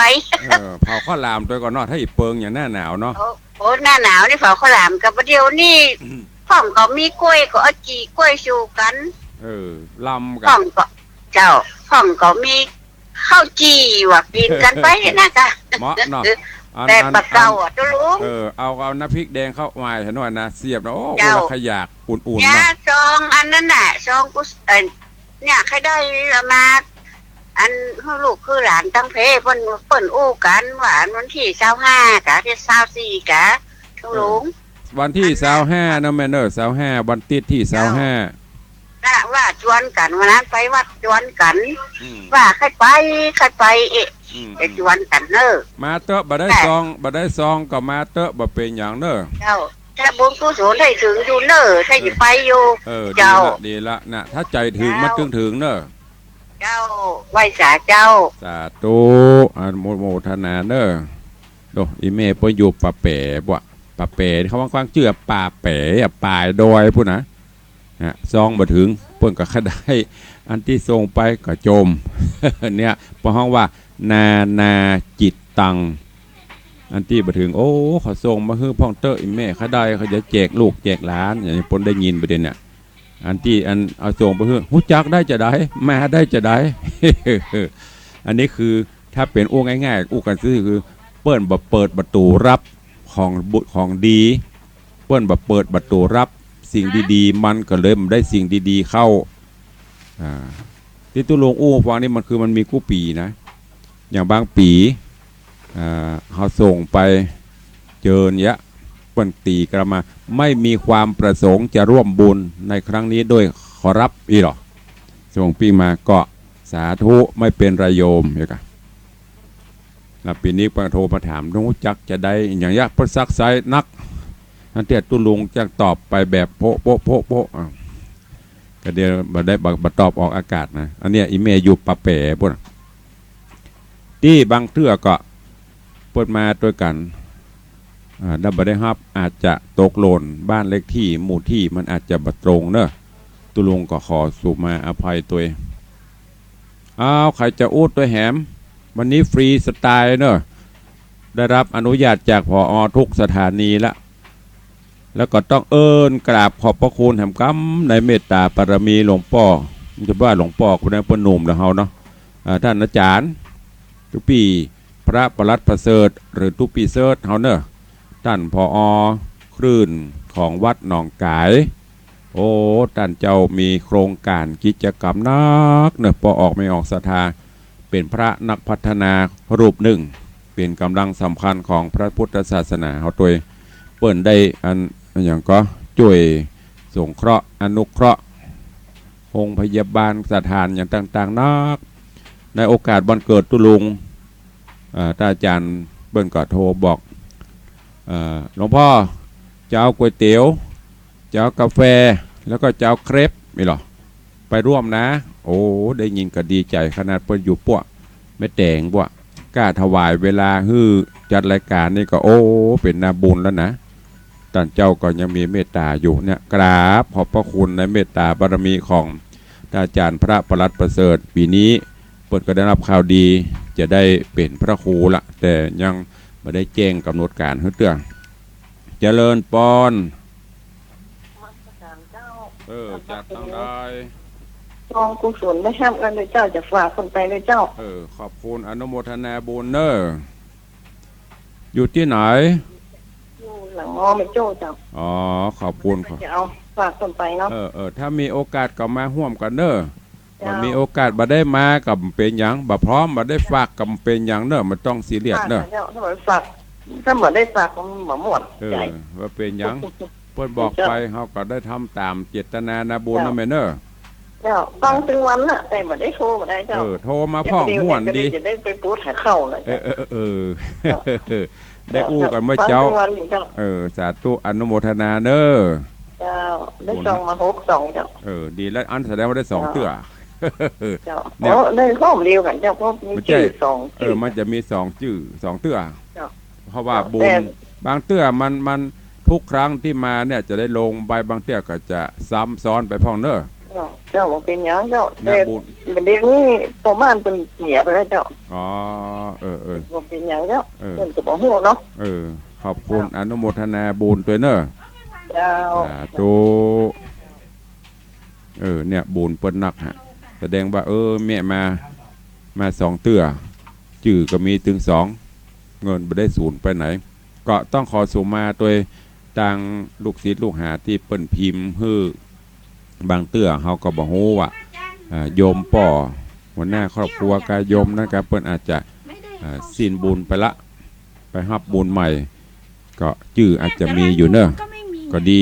เออ เผาข้าวหลามตวยก่อเนาะ ถ้าอี้เปิงอย่างหน้าหนาวเนาะ โอ้ โอ้ หน้าหนาวนี่เผาข้าวหลามกั๋น บ่าเดี่ยวนี้ อืม พ่องก็มีก้วย ก็เอาจี่ก้วยสู่กั๋น เออ ลำกั๋น พ่องก็ เจ้า พ่องก็มีข้าวจี่ว่ากิ๋นกั๋นไปนะกะ เหมาะเนาะ อัน แบบ อัน บ่าเก่าอะตุ๊ลุง เออ เอา เอาน้ำพริกแดงเข้ามาหน่อยนะ เสียบนะ โอ้ เจ้า โอละขยาก อุ่นๆ เนี่ย เนาะ ซองอันนั้นน่ะ ซองกุศ- เอ่อ เนี่ย ใค่ได้ละมา อันหื้อลูกหื้อหลานตังเพ เปิ้น เปิ้นอู้กั๋นว่าอันวันตี้ซาวห้ากะ ตี้ซาวสี่กะ ตุ๊ลุง เออ วันตี้ อันน่ะ ซาวห้าเนาะแม่เนาะ ซาวห้า วันตี้ตี้ซาวห้า เจ้า กะว่าจวนกั๋น วันนั้นไปวัดจวนกั๋น อืม ว่าใค่ไป ใค่ไปเอ๊ะ อืม ไปจวนกั๋นเน่อ มาเต๊อะ บ่ได้ แต่ ซอง บ่ได้ซองก็มาเต๊อะ บ่เป๋นหยังเน่อ เจ้า ถ้าบุญกุศลได้เถิงอยู่เน่อ ถ้าจะไปอยู่ เออ เออ เจ้า ดีละ ดีละนะ ถ้าใจ๋เถิง เจ้า มันตึงเถิงเน่อ เจ้า ไหว้สาเจ้า สาธุ อนุโมทนาเน่อ โด อี่แม่เปิ้นอยู่ป่าแป๋บ่ะ ป่าแป๋ เขาว่ากว้างจื้อป่าแป๋อะ ป่ายดอยพู้นนะ ฮะ ซองบ่เถิง เปิ้นก็ใค่ได้ อันตี้ส่งไปก็จ่ม เนี่ย เปิ้นฮ้องว่า นานาจิตตัง อันตี้บ่เถิง โอ้ เขาส่งมาหื้อพ่องเต๊อะ อี่แม่ ใค่ได้ เขาจะแจกลูกแจกหลาน อย่างนี้เปิ้นได้ยินบ่าเดี่ยวนี้ อันตี้อันเอาส่งไปหื้อ ฮู้จักได้จาใด มาได้จาใด อันนี้คือ ถ้าเป๋นอู้ง่ายๆ อู้กั๋นซื่อคือ เปิ้นบ่เปิดประตู๋ฮับของบุ- ของดี เปิ้นบ่เปิดประตู๋ฮับสิ่งดีๆ มันก็เลยบ่ได้สิ่งดีๆ เข้า อ่า ตี้ตุ๊ลุงอู้ฟังนี่มันคือมันมีกู้ปี๋นะ อย่างบางปี๋ อ่า เฮาส่งไปเจิญเยียะ เปิ้นตี๋กลับมา ไม่มีความประสงค์จะร่วมบุญในครั้งนี้ด้วยขอรับ อี้หรอ ส่งปิ๊กมาก็ สาธุ ไม่เป๋นไรโยม เยียะกะ แล้วปี๋นี้เปิ้นโทรมาถาม ฮู้จักจาใด อย่างเยียะ เปิ้นซักไซ้นัก อันเตี้ยตุ๊ลุงจะตอบไปแบบโป๊ะโป๊ะโป๊ะโป๊ะ อ่ะ ก็เดี๋ยวบ่ได้ บ่ บ่ตอบออกอากาศนะ อันเนี้ย อี่แม่อยู่ป่าแป๋พู้น ตี้บางเตื้อก็เปิ้นมาตวยกั๋น อ่า แล้วบ่ได้ฮับ อาจจะตกหล่น บ้านเลขตี้ หมู่ตี้ มันอาจจะบ่ตรงเน่อ ตุ๊ลุงก็ขอสุมาอภัยตวย อ้าว ใผจะอู้ตวยแหม วันนี้ฟรีสไตล์เน่อ ได้รับอนุญาตจาก ผอ ทุกสถานีละ แล้วก็ต้องเอิ้นกราบขอบพระคุณแหมกำในเมตตาบารมีหลวงป้อ จะว่าหลวงป้อคนนั้นเปิ้นหนุ่มแล้วเฮาเนาะ อ่า ต้านอาจ๋ารย์ ตุ๊ปี้ พระปลัดประเสริฐ หรือตุ๊ปี้เสิร์ชเฮาเน่อ ต้าน ผอ คลื่นของวัดหนองก๋าย โอ้ ต้านเจ้ามีโครงก๋านกิจกรรมนักเน่อ ป้อออกเมตตาศรัทธา เป๋นพระนักพัฒนารูปนึ่ง เป๋นก๋ำลังสำคัญของพระพุทธศาสนาเฮาตวย ปิ้นได้อัน อันหยังก็ จ้วยสงเคราะห์ อนุเคราะห์ โฮงพยาบาล สถานหยังต่างๆ นัก ในโอกาสวันเกิดตุ๊ลุง เอ่อ ต้านอาจ๋ารย์เปิ้นก็โทรบอก เอ่อ หลวงพ่อ จะเอาก๋วยเตี๋ยว จะเอากาแฟ แล้วก็จะเอาเครป นี่ลอ ไปร่วมนะ โอ้ ได้ยินก็ดีใจ๋ขนาด เปิ้นอยู่ปั้วแม่แตงปั้ว กล้าถวายเวลาหื้อจัดรายก๋านนี่ก็ โอ้ เป๋นนาบุญแล้วนะ ต้านเจ้าก็ยังมีเมตต๋าอยู่เนี่ย กราบขอบพระคุณในเมตต๋าบารมีของต้านอาจ๋ารย์พระปลัดประเสริฐ ปี๋นี้เปิ้นก็ได้ฮับข่าวดี จะได้เป๋นพระครูละ แต่ยังบ่ได้แจ้งก๋ำหนดก๋านหื้อเตื้อ เจริญปอน นมัสก๋านเจ้า เออ จากตางใด กองกุศลได้ฮับอันเลยเจ้า จะฝากขึ้นไปเลยเจ้า เออ ขอบคุณ อนุโมทนาบุญเน่อ อยู่ตี้ไหน อยู่หลังมอแม่โจ้เจ้า อ๋อ ขอบคุณ จะเอาฝากขึ้นไปเนาะ เออ เออ ถ้ามีโอกาสก็มาฮ่วมกั๋นเน่อ เจ้า บ่มีโอกาสบ่ได้มาก็บ่เป๋นหยัง บ่พร้อมบ่ได้ฝากก็บ่เป๋นหยังเน่อ บ่ต้องซีเรียสเน่อ เจ้า ถ้าบ่ฝาก ถ้าบ่ได้ฝากก็บ่ม่วน เออ ใจ๋ บ่เป๋นหยัง เปิ้นบอกไป เจ้า เฮาก็ได้ทำต๋ามเจตนานาบุญ เจ้า เนาะแม่เน่อ เจ้า ฟังตึงวันน่ะ แต่บ่ได้โทรบ่ได้เจ้า เออ โทรมาพ่องม่วนดี จะได้ไปปู๊ดหาเข้าแล้ว เออ เออ เออ เจ้า ได้อู้กั๋นเมื่อเจ๊า ฟังตึงวันอยู่เจ้า เออ สาธุ อนุโมทนาเน่อ เจ้า ได้สองมาหกสองเจ้า เออ ดีแล้ว อันแสดงว่าได้สองเตื้อ เจ้า เนี่ย โอ้ ได้พร้อมเดียวกั๋นเจ้า เพราะมีจื้อสองจื้อ เออ มันจะมีสองจื้อ สองเตื้อ เจ้า เพราะว่าบุญ แต่บางเตื้อมัน มันทุกครั้งตี้มาเนี่ยจะได้ลงไป บางเตื้อก็จะซ้ำซ้อนไปพ่องเน่อ เจ้า เจ้า บ่เป๋นหยังเจ้า นะ แต่บุญ เดี๋ยวนี้พ่อบ้านเปิ้นเสียไปแล้วเจ้า อ๋อ เออ เออ บ่เป๋นหยังเจ้า เออ เปิ้นก็บ่ฮู้เนาะ เออ ขอบคุณ เจ้า อนุโมทนาบุญตวยเน่อ เจ้า สาธุ เออ เนี่ย บุญเปิ้นนักฮะ แสดงว่า เออ แม่มา มาสองเตื้อ จื้อก็มีตึงสอง เงินบ่ได้สูญไปไหน ก็ต้องขอสุมาตวยตางลูกศิษย์ลูกหาตี้เปิ้นพิมพ์หื้อ บางเตื้อเฮาก็บ่ฮู้ว่า อ่า โยมป้อ หัวหน้าครอบครัวกับโยมนั้นก็ เปิ้นอาจจะ อ่า สิ้นบุญไปละ ไปฮับบุญใหม่ ก็จื้ออาจจะมีอยู่เน่อ ก็ดี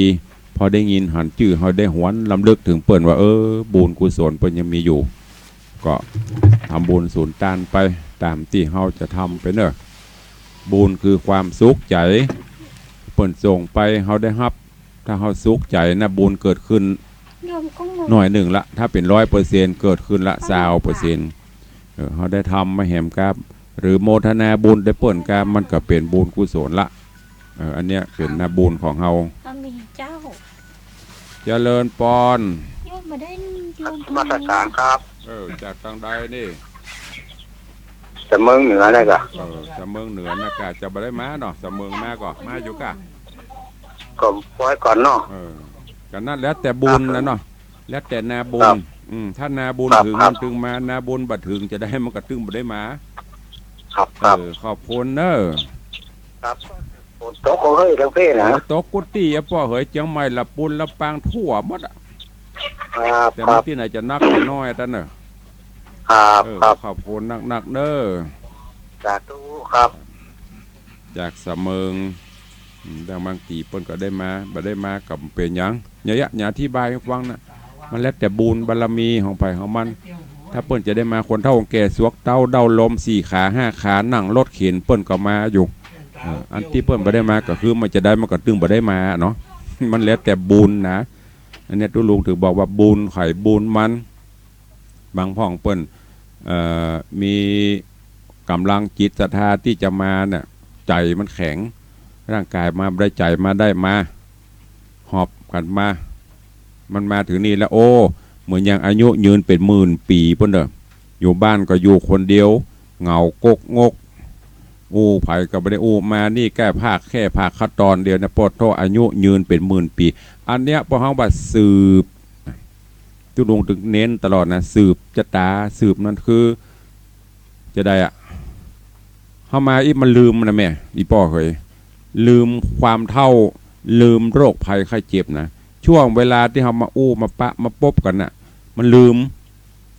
พอได้ยินหันจื้อเฮาได้หวนรำลึกเถิงเปิ้นว่า เออ บุญกุศลเปิ้นยังมีอยู่ ก็ทำบุญสูญตานไปต๋ามตี้เฮาจะทำไปเน่อ บุญคือความสุขใจ๋ เปิ้นส่งไปเฮาได้ฮับ ถ้าเฮาสุขใจ๋นะ บุญเกิดขึ้น โยมก็งง หน้อยนึ่งละ ถ้าเป๋นร้อยเปอร์เซ็นต์ เกิดขึ้นละ ซาวเปอร์เซ็นต์ เออ เฮาได้ทำมาแหมกา หรือโมทนาบุญตวยเปิ้นกา มันก็เป๋นบุญกุศลละ เออ อันเนี้ยเป๋นนาบุญของเฮา อาเมนเจ้า เจริญปอน โยมบ่ได้โยม นมัสก๋านครับ เออ จากตางใดนี่ สะเมิงเหนือนะกะ เออ สะเมิงเหนือนะกะ จะบ่ได้มาเนาะ สะเมิงมาก่อ มาอยู่กะ ก็ปล่อยก่อนเนาะ เออ ก็นั่นแล้วแต่บุญนะเนาะ แล้วแต่นาบุญ ครับ อืม ถ้านาบุญ ครับ ถึง ครับ มันตึงมา นาบุญบ่ถึงจะได้ มันก็ตึงบ่ได้มา ครับ ครับ เออ ขอบคุณเน่อ ครับ ฝนตกก็เฮ้ย ตางเพน่ะ โอ้ ตกกู้ตี้อะป้อเหย เจียงใหม่ ละปูน ละปาง ทั่วหมดอะ ครับ แต่ ครับ ตี้ไหนจะนักจะน้อยอะต้านเน่อ ครับ เออ ครับ ขอบคุณนักๆ เน่อ สาธุครับ จากสะเมิง อืม ดังบางตี้เปิ้นก็ได้มา บ่ได้มาก็บ่เป๋นหยัง เนี่ย เนี่ย อธิบายหื้อฟังนะ มันแล้วแต่บุญบารมีของใผของมัน ถ้าเปิ้นจะได้มา คนเฒ่าคนแก่ สวกเต๊า เด้าลม สี่ขา ห้าขา นั่งรถเข็น เปิ้นก็มาอยู่ เออ อันตี้เปิ้นบ่ได้มาก็คือมันจะได้ มันก็ตึงบ่ได้มาเนาะ มันแล้วแต่บุญนะ อันเนี้ยตุ๊ลุงถึงบอกว่าบุญใผบุญมัน บางพ่องเปิ้น เอ่อ มีก๋ำลังจิตศรัทธาตี้จะมาน่ะ ใจ๋มันแข็ง ร่างก๋ายมาบ่ได้ ใจ๋มาได้ มา หอบกั๋นมา มันมาเถิงนี่แล้ว โอ้ เหมือนอย่างอายุยืนเป๋นหมื่นปี๋ปู๊นเน่อ อยู่บ้านก็อยู่คนเดียว เหงากกงก อู้ใผก็บ่ได้อู้ มานี่แก้ผาก แค่ผากข้าวตอนเดียวนะ ปอดโธ่ อายุยืนเป๋นหมื่นปี๋ อันเนี้ยป้อเฮาว่าสืบ ตุ๊ลุงตึงเน้นตลอดนะ สืบจะต๋า สืบนั่นคือ จะได้อะ เฮามาอี้มันลืมนะแม่ อีป้อเหย ลืมความเฒ่า ลืมโรคภัยไข้เจ็บนะ ช่วงเวลาตี้เฮามาอู้มาปะมาปบกั๋นน่ะ มันลืม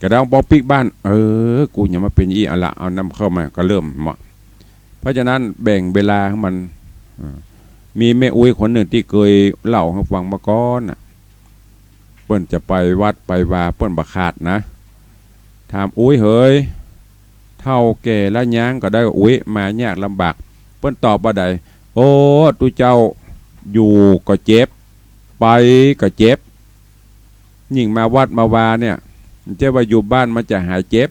กระทั่งปอปิ๊กบ้าน เออ กูยังมาเป๋นอี้ เอาละ เอานำเข้ามา ก็เริ่มเมาะ เพราะฉะนั้นแบ่งเวลาหื้อมัน เออ มีแม่อุ๊ยคนนึ่งตี้เกยเล่าหื้อฟังมาก่อนน่ะ เปิ้นจะไปวัดไปวา เปิ้นบ่ขาดนะ ถาม อุ๊ยเหย เฒ่าแก่แล้วยังก็ได้ อุ๊ย มายากลำบาก เปิ้นตอบว่าใด โอ้ ตุ๊เจ้า อยู่ก็เจ็บ ไปก็เจ็บ ยิ่งมาวัดมาวาเนี่ย บ่ใจ้ว่าอยู่บ้านมันจะหายเจ็บ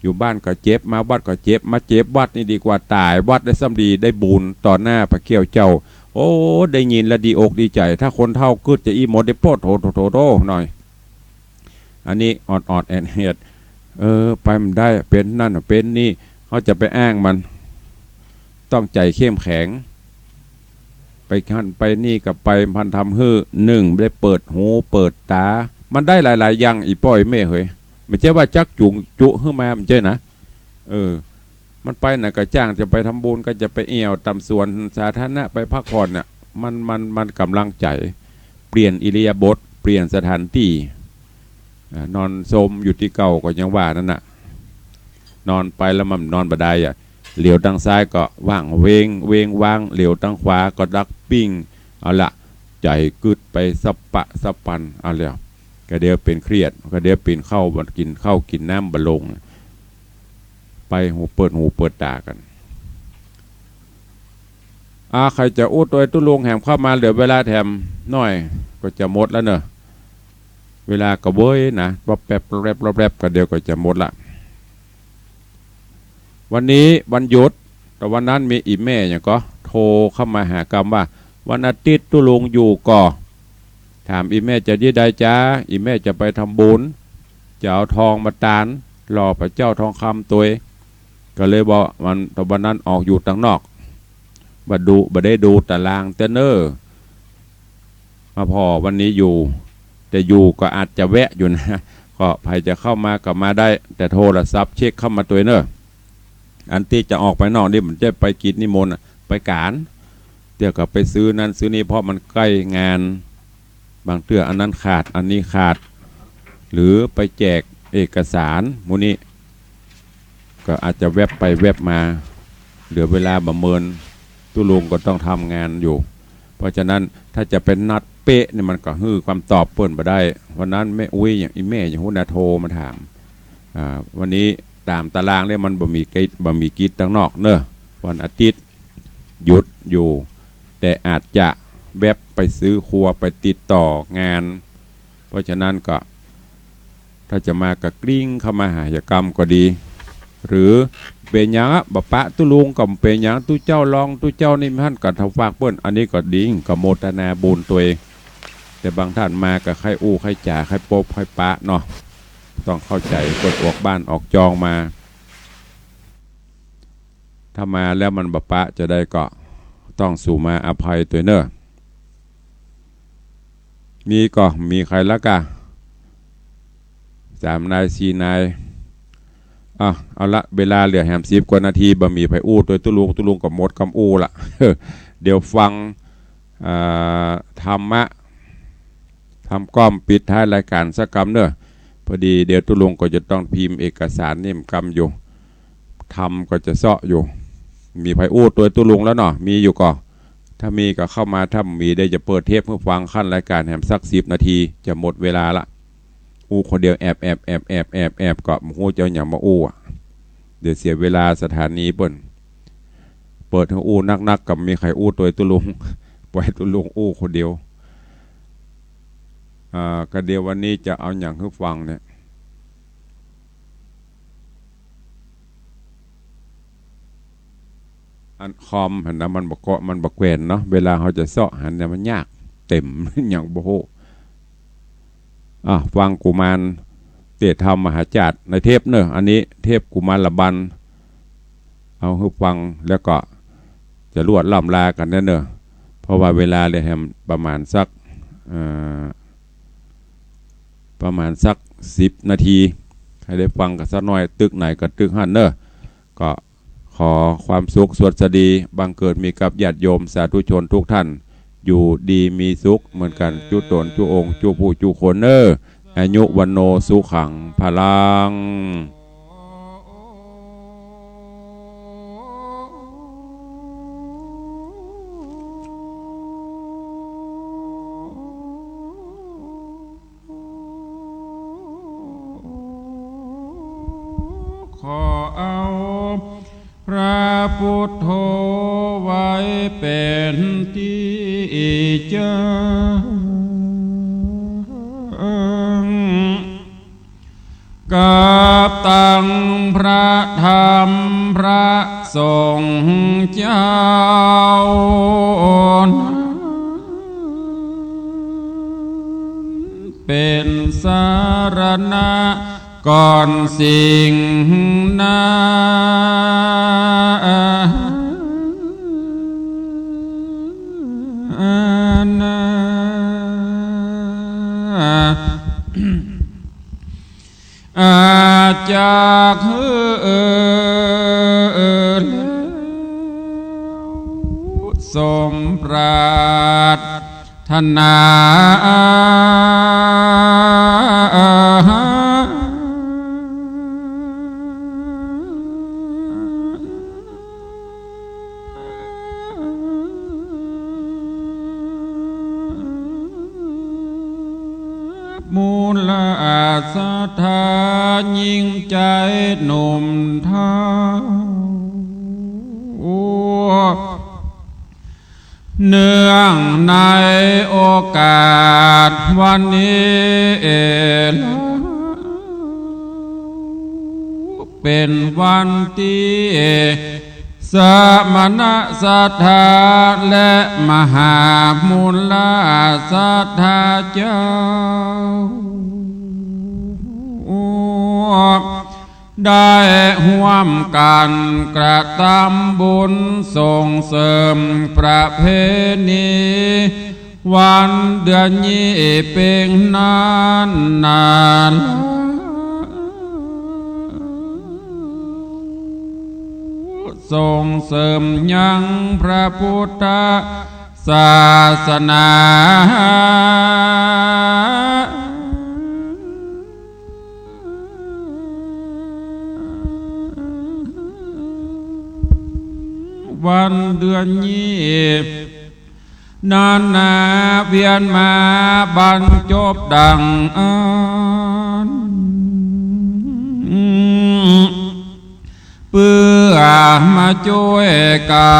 อยู่บ้านก็เจ็บ มาวัดก็เจ็บ มาเจ็บวัดนี่ดีกว่า ต๋ายวัดได้ซ้ำดี ได้บุญต่อหน้าพระเขี้ยวเจ้า โอ้ ได้ยินแล้วดีอกดีใจ๋ ถ้าคนเฒ่ากึ๊ดจะอี้หมดได้ โป๊ะโถโถโถโถหน่อย อันนี้ออดๆ แอดๆ เออ ไปบ่ได้ เป๋นนั่นเป๋นนี่ เฮาจะไปอ้างมัน ต้องใจ๋เข้มแข็ง ไปหั้นไปนี่ก็ไป มันทำหื้อ นึ่ง ได้เปิดหูเปิดต๋า มันได้หลายๆ อย่าง อี่ป้ออี่เม่เหย บ่ใจ้ว่าจักจูงจุหื้อมา บ่ใจ้นะ เออ มันไปน่ะก็จ้างจะไปทำบุญ ก็จะไปแอ่วต๋ามสวนสาธารณะ ไปพักผ่อนน่ะ มัน มัน มันก๋ำลังใจ๋ เปลี่ยนอิริยาบถ เปลี่ยนสถานตี้ อ่า นอนซมอยู่ตี้เก่าก็ยังว่านั่นน่ะ นอนไปแล้วมันนอนบ่ได้อะ เหลียวตางซ้ายก็ว่างเวง เวงว้าง เหลียวตางขวาก็ดักปิ้ง เอาละ ใจ๋กึ๊ดไปสะปะสะปัน เอาแล้ว ก็เดี๋ยวเป๋นเครียด ก็เดี๋ยวเป๋นข้าวบ่กิ๋นข้าวกิ๋นน้ำบ่ลง ไปหูเปิดหูเปิดต๋ากั๋น อ่า ใผจะอู้ตวยตุ๊ลุงแหมเข้ามา เหลือเวลาแถมหน้อยก็จะหมดแล้วเนาะ เวลาก็เว้ยนะ วับแวบ วับแวบ วับแวบ ก็เดี๋ยวก็จะหมดละ วันนี้วันหยุด แต่วันนั้นมีอี่แม่หยังก่อ โทรเข้ามาหากำว่า วันอาทิตย์ตุ๊ลุงอยู่ก่อ ถามอี่แม่จะตี้ใดจ๊ะ อี่แม่จะไปทำบุญ จะเอาทองมาตาน หล่อพระเจ้าทองคำตวย ก็เลยบอกวัน แต่วันนั้นออกอยู่ตางนอก บ่ดู บ่ได้ดูต๋ารางเตื้อเน่อ มาผ่อวันนี้อยู่ แต่อยู่ก็อาจจะแวะอยู่นะ ก็ใผจะเข้ามาก็มาได้ แต่โทรศัพท์เช็คเข้ามาตวยเน่อ อันตี้จะออกไปนอกนี่มันจะไปกิจนิมนต์น่ะ ไปก๋าน เดี๋ยวก็ไปซื้อนั่นซื้อนี่ เพราะมันใก้งาน บางเตื้ออันนั้นขาด อันนี้ขาด หรือไปแจกเอกสารหมู่นี้ ก็อาจจะแวบไปแวบมา เหลือเวลาบ่เมิน ตุ๊ลุงก็ต้องทำงานอยู่ เพราะฉะนั้นถ้าจะไปนัดเป๊ะนี่มันก็หื้อคำตอบเปิ้นบ่ได้ วันนั้นแม่อุ๊ยหยัง อี่แม่หยังฮู้นะ โทรมาถาม อ่า วันนี้ต๋ามต๋ารางเนี่ยมันบ่มีกิจ บ่มีกิจตางนอกเน่อ วันอาทิตย์หยุดอยู่ แต่อาจจะแวบไปซื้อครัว ไปติดต่องาน เพราะฉะนั้นก็ ถ้าจะมาก็กริ้งเข้ามาหาเฮียกำก็ดี หรือเป๋นหยังอะ บ่ปะตุ๊ลุงก็บ่เป๋นหยัง ตุ๊เจ้าลอง ตุ๊เจ้านี่หั้นก็ถ้าฝากเปิ้น อันนี้ก็ดี ก็โมทนาบุญตวย แต่บางท่านมาก็ใค่อู้ใค่จ๋า ใค่ปบใค่ปะเนาะ ต้องเข้าใจ๋ เปิ้นออกบ้านออกจองมา ถ้ามาแล้วมันบ่ปะจะใดก็ต้องสู่มาอภัยตวยเน่อ มีก็มีใผละก่า สามนายสี่นาย อ่ะ เอาละ เวลาเหลือแหมสิบกว่านาที บ่มีใผอู้ตวยตุ๊ลุง ตุ๊ลุงก็หมดกำอู้ละ เดี๋ยวฟัง อ่า ธรรมะ ธรรมก้อมปิดท้ายรายการสักกำเน่อ พอดีเดี๋ยวตุ๊ลุงก็จะต้องพิมพ์เอกสารนี่กำอยู่ ธรรมก็จะเซาะอยู่ มีใผอู้ตวยตุ๊ลุงแล้วเนาะ มีอยู่ก่อ ถ้ามีก็เข้ามา ถ้าบ่มีเดี๋ยวจะเปิดเทปหื้อฟังขั้นรายการแหมสักสิบนาที จะหมดเวลาละ อู้คนเดียวแอบแอบแอบแอบแอบแอบ ก็บ่ฮู้จะเอาหยังมาอู้อะ เดี๋ยวเสียเวลาสถานีเปิ้น เปิดหื้ออู้นักๆ ก็บ่มีใผอู้ตวยตุ๊ลุง ปล่อยตุ๊ลุงอู้คนเดียว อ่า ก็เดี๋ยววันนี้จะเอาหยังหื้อฟังเนี่ย อันคอมหั้นนะ มันบ่เกาะ มันบ่แกว่นเนาะ เวลาเฮาจะเซาะหันเนี่ยมันยาก เต็ม หยังบ่ฮู้ อ่ะ ฟังกุมารเตชะธรรมมหาจาตุในเทปเน่อ อันนี้เทปกุมารบัน เอาหื้อฟังแล้วก็จะลวดล่ำลากั๋นเน่อเน่อ เพราะว่าเวลาเหลือแหมประมาณสัก เอ่อ ประมาณสักสิบนาที ใผได้ฟังกั๋นสักหน้อย ตึกไหนก็ตึกหั้นเน่อ ก็ขอความสุขสวัสดีบังเกิดมีกับญาติโยมสาธุชนทุกท่าน อยู่ดีมีสุขเหมือนกั๋น จุ๊ต๋นจุ๊องค์จุ๊ผู้จุ๊คนเน่อ อายุวัณโณสุขังพลัง ขอเอาพระพุทโธไว้เป๋นตี้เจิ่ง กับตังพระธรรมพระสงฆ์เจ้านั้น เป๋นสรณะก่อนสิ่งนานา อาจจะคือแล้วสมปรารถนา มูลศรัทธายิ่งใจ๋หนุ่มเฒ่า เนื่องในโอกาสวันนี้เอญ เป๋นวันตี้ สมณศรัทธาและมหามูลศรัทธาเจ้า ได้ฮ่วมกั๋นกระตำบุญส่งเสริมประเพณี วันเดือนยี่เป็งนั้นนานา ส่งเสริมยังพระพุทธศาสนา วันเดือนยี่ นานาเวียนมาบรรจบดังอั้น เปื้อมาจ้วยกั๋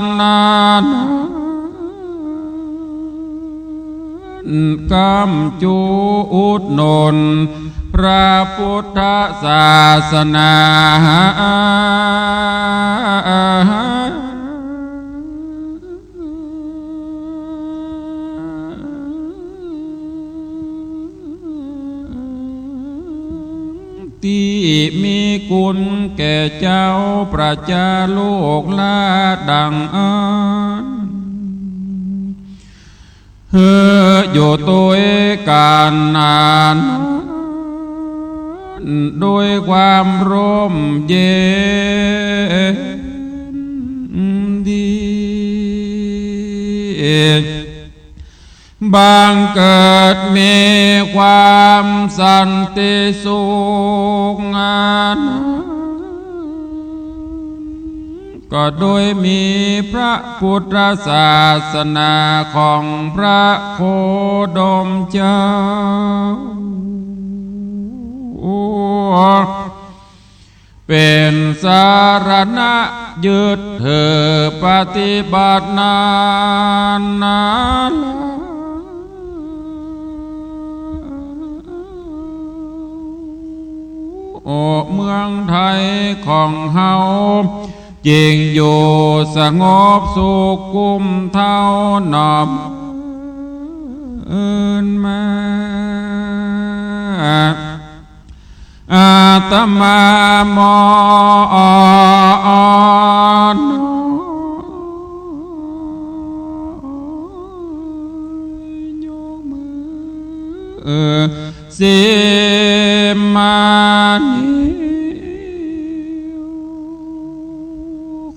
นนานา ก๋ำจูอุดหนุนพระพุทธศาสนา ตี้มีกุณแก่เจ้าประจาโลกลาดังอั้น หื้ออยู่ตวยกั๋นนานา โดยความร่มเย็นดี บังเกิดมีความสันติสุข ก็โดยมีพระพุทธศาสนาของพระโคดมเจ้า เป๋นสรณะยึดถือปฏิบัตินานา โอ้ เมืองไทยของเฮา จิ่งอยู่สงบสุขกุ้มเท้าหนอ อื่นมา อาตมามอ ยกมือ สิมานี้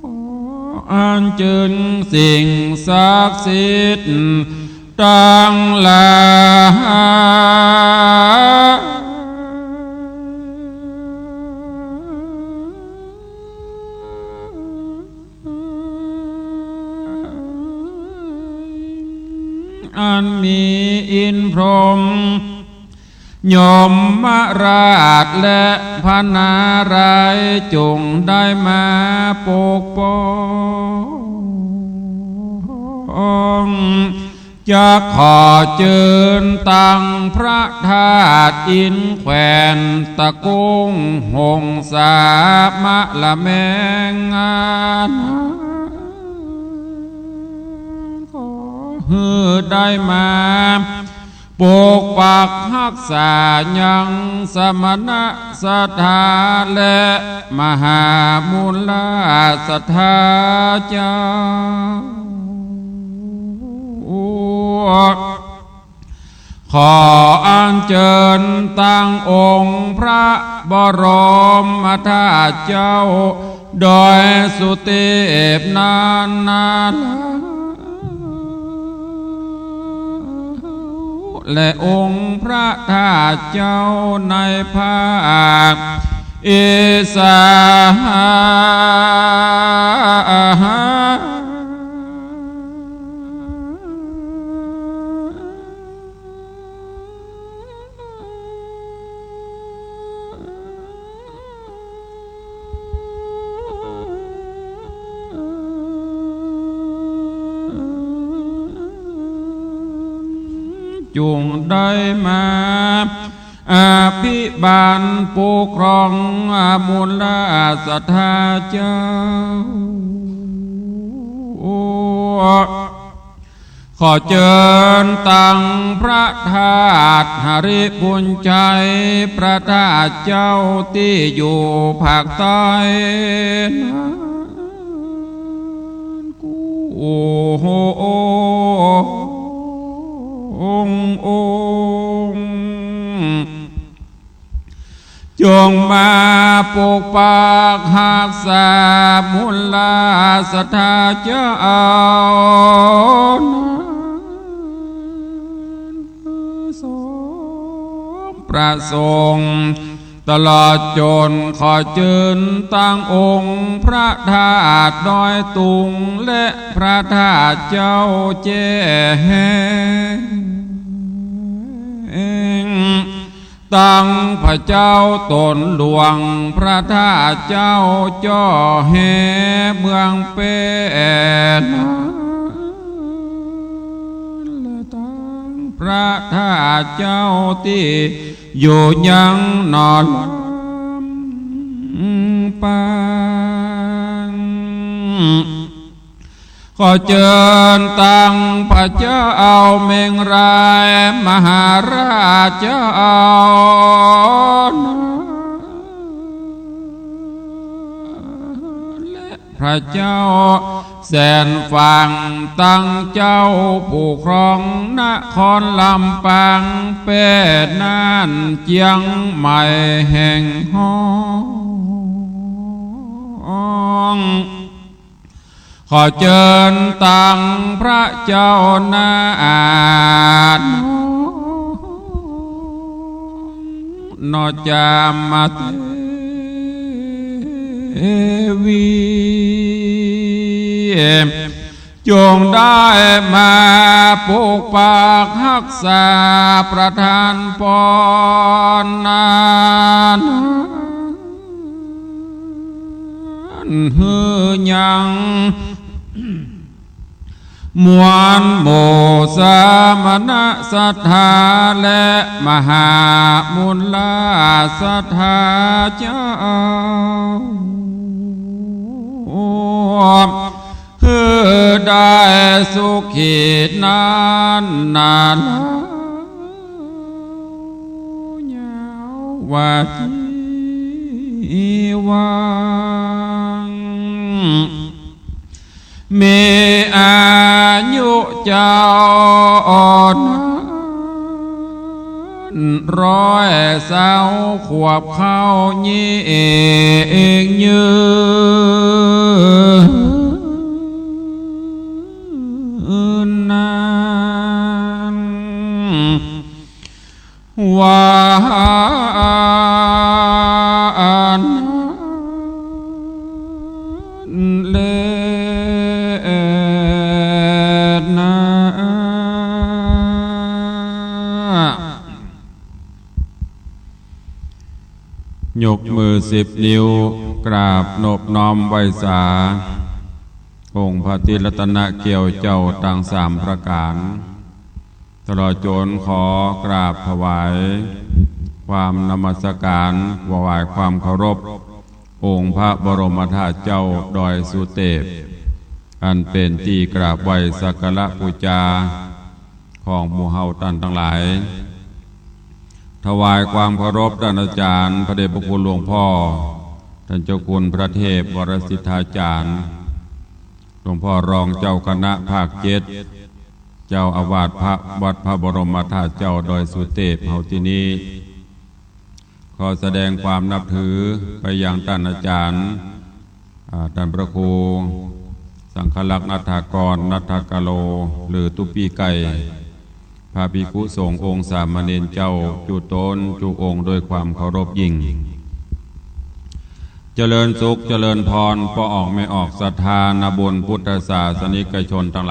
ขออัญเจิญสิ่งศักดิ์สิทธิ์ตังหลาย อันมีอินทร์พรหม ยมราชและพระนารายณ์จงได้มาปกป้อง จักขอเจิญตังพระธาตุอินทร์แคว่นตะโกง หงสามะละแมงงานา ขอหื้อได้มา ปกปักฮักษายังสมณะศรัทธาและมหามุลลาศรัทธาเจ้า ขออัญเจิญตังองค์พระบรมธาตุเจ้า โดยสุเทพนานา และองค์พระธาตุเจ้าในภาคอีสาน จงได้มาอภิบาลปกครองมุลลาศรัทธาเจ้า ขอเจิญตังพระธาตุหริภุญชัย พระธาตุเจ้าตี้อยู่ภาคใต้นั้น กู้องค์องค์ จงมาปกปักฮักษามุลลาศรัทธาเจ้านั้น สมประสงค์ ตลอดจนขอเจิญตังองค์พระธาตุดอยตุง และพระธาตุเจ้าแจ้ง ตังพระเจ้าต๋นหลวง พระธาตุเจ้าจ้อแฮเมืองแป้นั้น และตังพระธาตุเจ้าตี้อยู่ยังหนองลำปาง ขอเจิญตังพระเจ้าเมงรายมหาราชเจ้านั้น และพระเจ้าแสนฝาง ตังเจ้าผู้ครองนครลำปาง แป้น่าน เจียงใหม่ แห่งฮ้อง ขอเจิญตังพระเจ้านาอาดนอจามเทวี จงได้มาปกปักฮักษาประทานปอนนานา หื้อยังมวลหมู่สมณะศรัทธาและมหามุลลาศรัทธาเจ้า หื้อได้สุขีนานนาน ยาววาจีวัง มีอายุเจ้าอ่อน ร้อยเศร้าขวบเข้ายิ่งยืนนาน ว่าอันนั้นแลนา ยกมือสิบนิ้ว กราบนบน้อมไหว้สา องค์พระติรัตนเกี้ยวเจ้าตังสามประก๋าน ตลอดจ๋นขอกราบถวายความนมัสก๋าน ถวายความเคารพ องค์พระบรมธาตุเจ้าดอยสุเตป อันเป๋นตี้กราบไหว้สักการะปู๋จา ของหมู่เฮาต้านตังหลาย ถวายความเคารพต้านอาจ๋ารย์ พระเดชพระคุณหลวงป้อ ต้านเจ้าคุณพระเทพวรสิทธาจ๋ารย์ หลวงป้อรองเจ้าคณะภาคเจ็ด เจ้าอาวาสพระวัดพระบรมธาตุเจ้าดอยสุเตปเฮาตี้นี้ ขอแสดงความนับถือไปยังต้านอาจ๋ารย์ อ่า ต้านพระครู สังฆลักษณ์ ณัฐกร ณัฐกโล หรือตุ๊ปี้ไก่ พระภิกขุสงฆ์องค์สามเณรเจ้า จุ๊ต๋นจุ๊องค์ด้วยความเคารพยิ่ง เจริญสุขเจริญพร ป้อออกแม่ออกศรัทธานาบุญพุทธศาสนิกชนตังหลาย